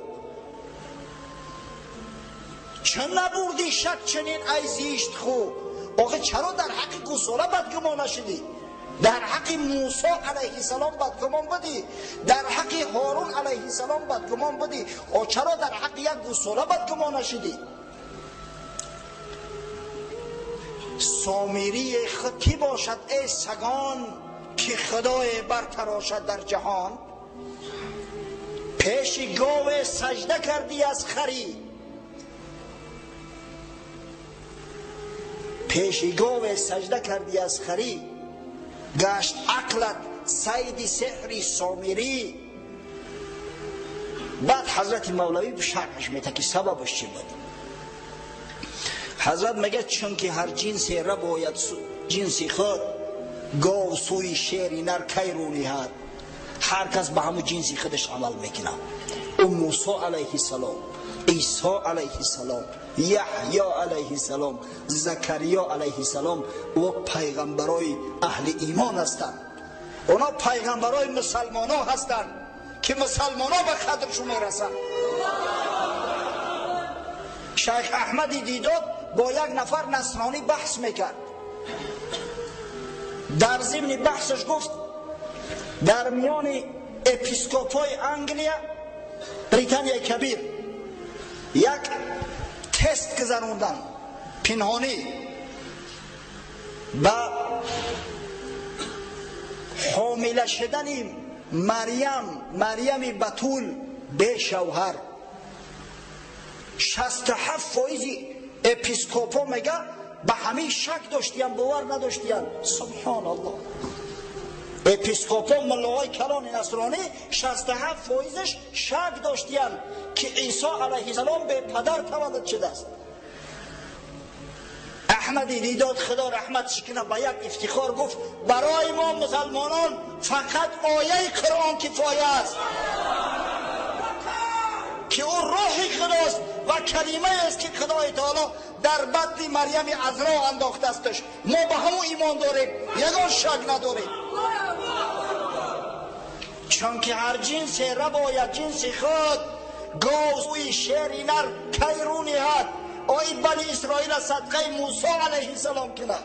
Чӣ набурдӣ шак чунин ай зишт хӯ? Охе чаро дар ҳаққи гӯсола бадгумон нашудӣ? Дар ҳаққи Мусо алайҳиссалом бадгумон будӣ, дар ҳаққи Ҳорун алайҳиссалом бадгумон будӣ, о чаро дар ҳаққи як гӯсола бадгумон нашудӣ? Сомирии худ кӣ бошад эй сагон, ки худое бартарошад дар ҷаҳон? Пеши гове сажда кардӣ аз харӣ, пеши гове сажда кардӣ аз харӣ, гашт ақлат сайди сеҳри сомирӣ. Баъд ҳазрати Мавлавӣ шарҳаш мета ки сабабаш чӣ буд. Ҳазрат мегӯяд чунки ҳар ҷинсе рабояд ҷинси худ, гов сӯи шери нар кай рӯ ниҳад. Ҳар кас ба ҳамун ҷинси худаш амал мекунад. Ӯ Мусо алайҳиссалом, Исо алайҳиссалом, Яҳё алайҳиссалом, Закариё алайҳиссалом ӯ пайғамбарои аҳли имон ҳастанд. Оно пайғамбарои мусалмоно ҳастанд ки мусалмоно ба қадршон мерасанд. Шайх Аҳмади Дидод бо як нафар насронӣ баҳс мекард. Дар зимни баҳсаш гуфт дар миёни епископҳои Англия, Британияи Кабир як тест гузарондан пинҳонӣ ба ҳомила шудани Марьям, Марьями Батул бешавҳар. 67% епископҳо мега ба ҳамин шак доштиян, бовар надоштиян. Субҳоналлоҳ. Епископҳо, муллоҳои калони насронӣ 67%-ш шак доштиян ки Исо алайҳиссалом бепадар таваллуд шудааст. Аҳмади Дидод худо раҳматш кунад ба як ифтихор гуфт барои мо мусалмонон фақат ояи Қуръон кифоя аст ки ӯ рӯҳи худост ва калимаест ки Худои таоло дар батни Марьями Азро андохтаастш. Мо ба ҳамон имон дорем, ягон шак надорем. Чунки ҳар ҷинсе рабояд ҷинси худ, гов сӯи шери нар кай рӯ ниҳад. Ои бани Исроила садқаи Мусо алайҳиссалом кунад.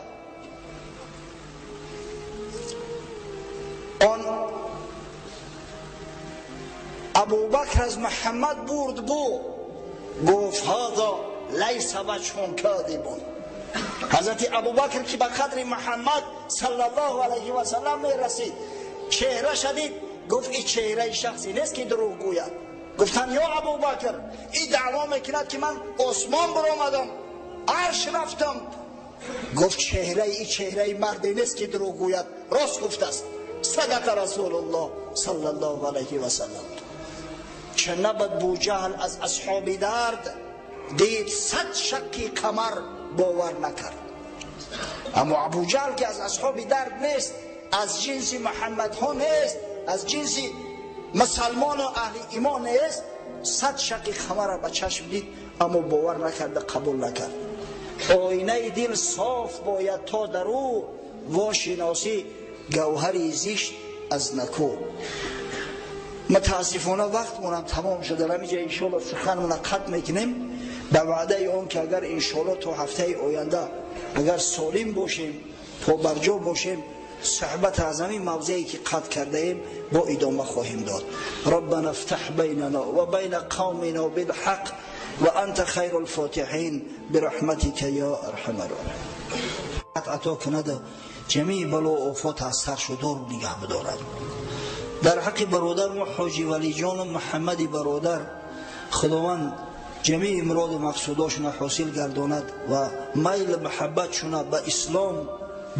Он Абубакр аз Муҳаммад бурд бу, гуфт ҳаза лайса ваҷҳун кадибун. Ҳазрати Абубакр ки ба қадри Муҳаммад саллаллоҳу алайҳи васаллам мерасид, чеҳра шадид, гуфт ин чеҳраи шахсе нест ки дурӯғ гӯяд. Гуфтанд ё Абубакр, ин даъво мекунад ки ман осмон баромадам, арш рафтам. Гуфт чеҳраи ин чеҳраи марде нест ки дурӯғ гӯяд. Рост гуфтааст. Садақа Расулуллоҳ саллаллоҳу алайҳи васаллам. Чӣ набад Буҷаҳл аз асҳоби дард, дид 100 шакки қамар бовар накард. Аммо Абуҷаҳл ки аз асҳоби дард нест, аз ҷинси Муҳаммадҳо нест, аз ҷинси мусалмону аҳли имон нест, 100 шакки қамарро ба чашм дид, аммо бовар накарда, қабул накард. Оинаи дил соф бояд то дар ӯ вошиносӣ гавҳари зишт аз наку. Мутаассифона вақтмонам тамом шуд. Дар ҳамин ҷо иншоалло суханмона қатъ мекунем ба ваъдаи он ки агар иншоалло то ҳафтаи оянда агар солим бошем, побарҷо бошем, суҳбат аз ҳамин мавзее ки қатъ кардаем бо идома хоҳем дод. Раббана ифтаҳ байнана ва байна қавмина билҳақ ва анта хайрул фотиҳин бирахматика ё арҳамар роҳимин. Ато кунад ҷамеи бало офот аз саршу дур нигаҳ бидорад. Дар ҳаққи бародар мо Ҳоҷи Валиҷону Муҳаммади бародар Худованд ҷамеи муроду мақсудошона ҳосил гардонад ва майл муҳаббатшона ба ислом,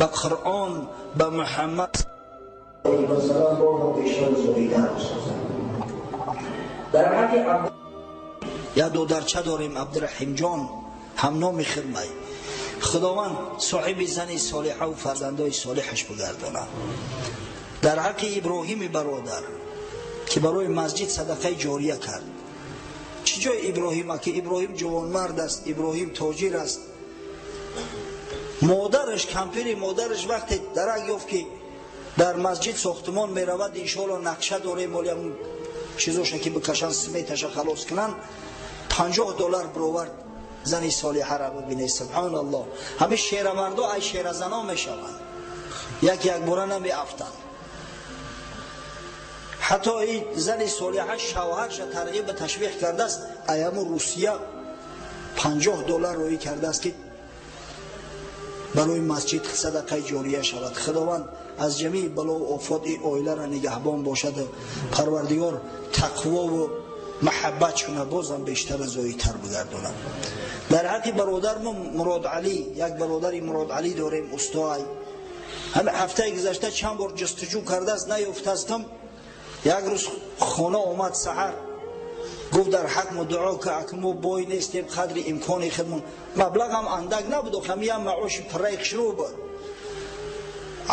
ба Қуръон, ба Муҳаммад васаллам бештар зоҳидтар бисозад. Дар ҳаққи Як додарча дорем, Абдурраҳимҷон, ҳамноми хирмай. Худованд соҳиби зани солиҳа ва фарзандои солиҳаш бигардонад. Дар ҳаққи Иброҳими бародар, ки барои масҷид садақаи ҷория кард. Чӣ ҷои Иброҳима, ки Иброҳим ҷавонмард аст, Иброҳим тоҷир аст. Модараш, кампири модараш, вақте дарак ёфт, ки дар масҷид сохтмон меравад, иншоалло нақша дорем, оли ҳамун чизоша ки бикашанд, сметаша халос кунанд, $50 бировард зани солиҳара бибине. Субҳоналлоҳ, ҳамин шерамардо ай шеразано мешаванд, як якбора намеафтанд. Ҳатто ин зани солиҳа шавҳарша тарғиб ба ташвиқ кардааст, ай ҳамун Русия $50 роӣ кардааст, ки барои масҷид садақаи ҷория шавад. Худованд аз ҷамии балову офот ин оиларо нигаҳбон бошад. Парвардигор тақвову маҳаббатшуна бозам бештар зоитар бигардонад. Дар ҳаққи бародармо Муродалӣ, як бародари Муродалӣ дорем, устоай, ҳами ҳафтаи гузашта чанд бор ҷустуҷӯ кардааст, наёфтастам. Як рӯз хона омад саҳар, гуфт: дар ҳақмо дуо ка, ака, мо бой нестем, қадри имкони худмон, маблағам андак набуд, ҳамиям маоши пурраи хушрӯ буд,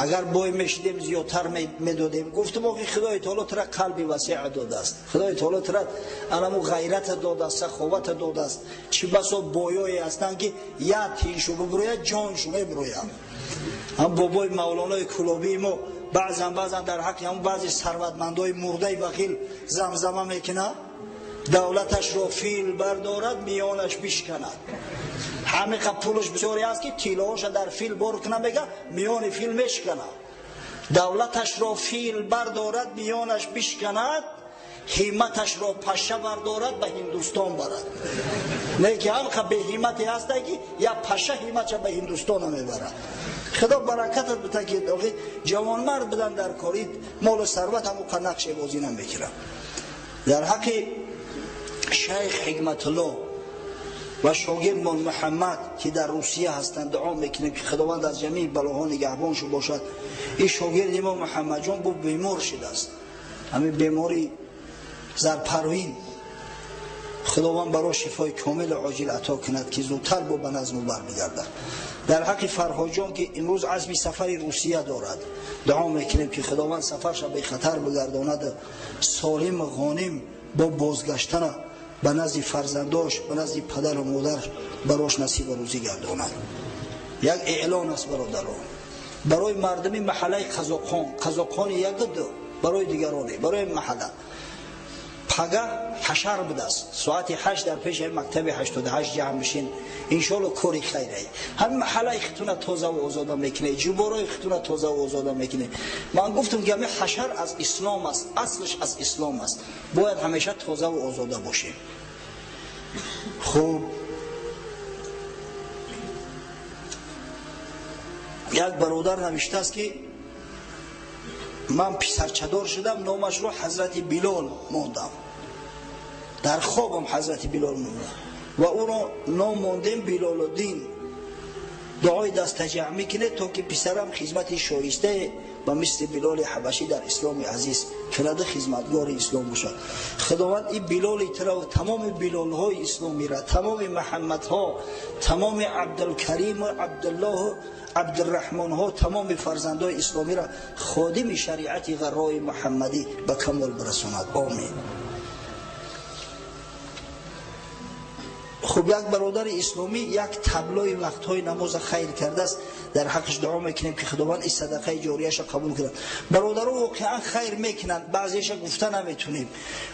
агар бой мешидем, зиёдтар медодем. Гуфтам: охи, Худои таоло тура қалби васеа додааст, Худои таоло тура анаму ғайрата додааст, саховата додааст. Чӣ басо боёе ҳастанд, ки як тиншу бибурӯяд, ҷоншу мебурӯяд. Ҳам бобои Мавлонои Кулобии мо баъзан баъзан дар ҳаққи ҳамн баъзе сарватмандои мурдаи бахил замзама мекунад: давлаташро фил бардорад, миёнаш бишканад. Ҳамиқа пулаш бисёре аст, ки тиллоҳоша дар фил бор кунад, мега, миёни фил мешканад. Давлаташро фил бардорад, миёнаш бишканад, ҳимматашро паша бардорад, ба Ҳиндустон барад. Не ки ҳамқа беҳиммате ҳаста, ки як паша ҳимматша ба Ҳиндустона мебарад. Худо баракатат бита, ки охи ҷавонмард будан дар кори молу сарват ҳамуқа нақше бозӣ намекунад. Дар ҳаққи шайх Ҳикматулло ва шогирдмон Муҳаммад, ки дар Русия ҳастанд, дуо мекунем, ки Худованд аз ҷамии балоҳо нигаҳбоншу бошад. Ин шогирди мо Муҳаммадҷон бу бемор шудааст, ҳамин бемори зарпарвин. Худованд баро шифои комилу оҷил ато кунад, ки зудтар бо ба назму бармегардад. Дар ҳаққи Фарҳоҷон, ки имрӯз азми сафари Русия дорад, дуо мекунем, ки Худованд сафарша бехатар бигардонад, солиму ғоним бо бозгаштана ба назди фарзандош, ба назди падару модар барош насибу рӯзӣ гардонад. Як эълон аст, бародарон, барои мардуми маҳаллаи Қазоқхон, Қазоқхони яку ду, барои дигароне, барои маҳалла пага ҳашар будааст, соати 8 дар пеши мактаби 88 ҷамъ бишин, иншоалло кори хайрае. Ҳамин маҳаллаи хитуна тозаву озода мекунед, ҷуборои хитуна тозаву озода мекунед. Ман гуфтам, ки ҳамин ҳашар аз ислом аст, аслаш аз ислом аст, бояд ҳамеша тозаву озода бошем. Хуб, як бародар навиштааст, ки ман писарчадор шудам, номашро Ҳазрати Билол мондам, дар хобам Ҳазрати Билол мондам ва ӯро ном мондем Билолуддин. Дуои дастаҷамъӣ кунед, то ки писарам хизмати шоистае ба мисли Билоли ҳабашӣ дар исломи азиз кунада, хизматгори ислом бошад. Худованд ин Билоли тура, тамоми билолҳои исломира, тамоми Муҳаммадҳо, тамоми Абдулкариму Абдуллоҳу Абдурраҳмонҳо, тамоми фарзандои исломира ходими шариати ғаррои муҳаммадӣ ба камол бирасонад. Омин. Хуб, як бародари исломӣ як таблои вақтҳои намоза хайр кардааст, дар ҳаққаш дуо мекунем, ки Худованд ин садақаи ҷорияша қабул кунад. Бародаро воқеан хайр мекунанд, баъзеша гуфта наметунем,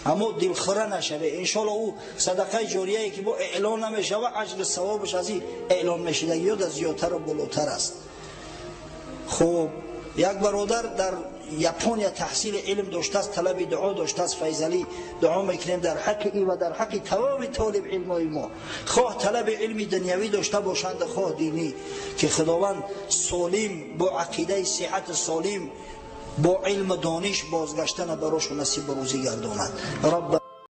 аммо дилхӯра нашаве. Иншоалло ӯ садақаи ҷорияе, ки бо эълон намешава, аҷру савобаш аз ин эълон мешудагиёда зиёдтару болотар аст. Хуб, як бародар дар Япония таҳсили илм доштааст, талаби дуо доштааст, Файзалӣ. Дуо мекунем дар ҳаққи и ва дар ҳаққи тамоми толиб илмои мо, хоҳ талаби илми дунявӣ дошта бошанд, хоҳ динӣ, ки Худованд солим, бо ақидаи сиҳату солим, бо илму дониш бозгаштана барошон насибу рӯзӣ гардонад.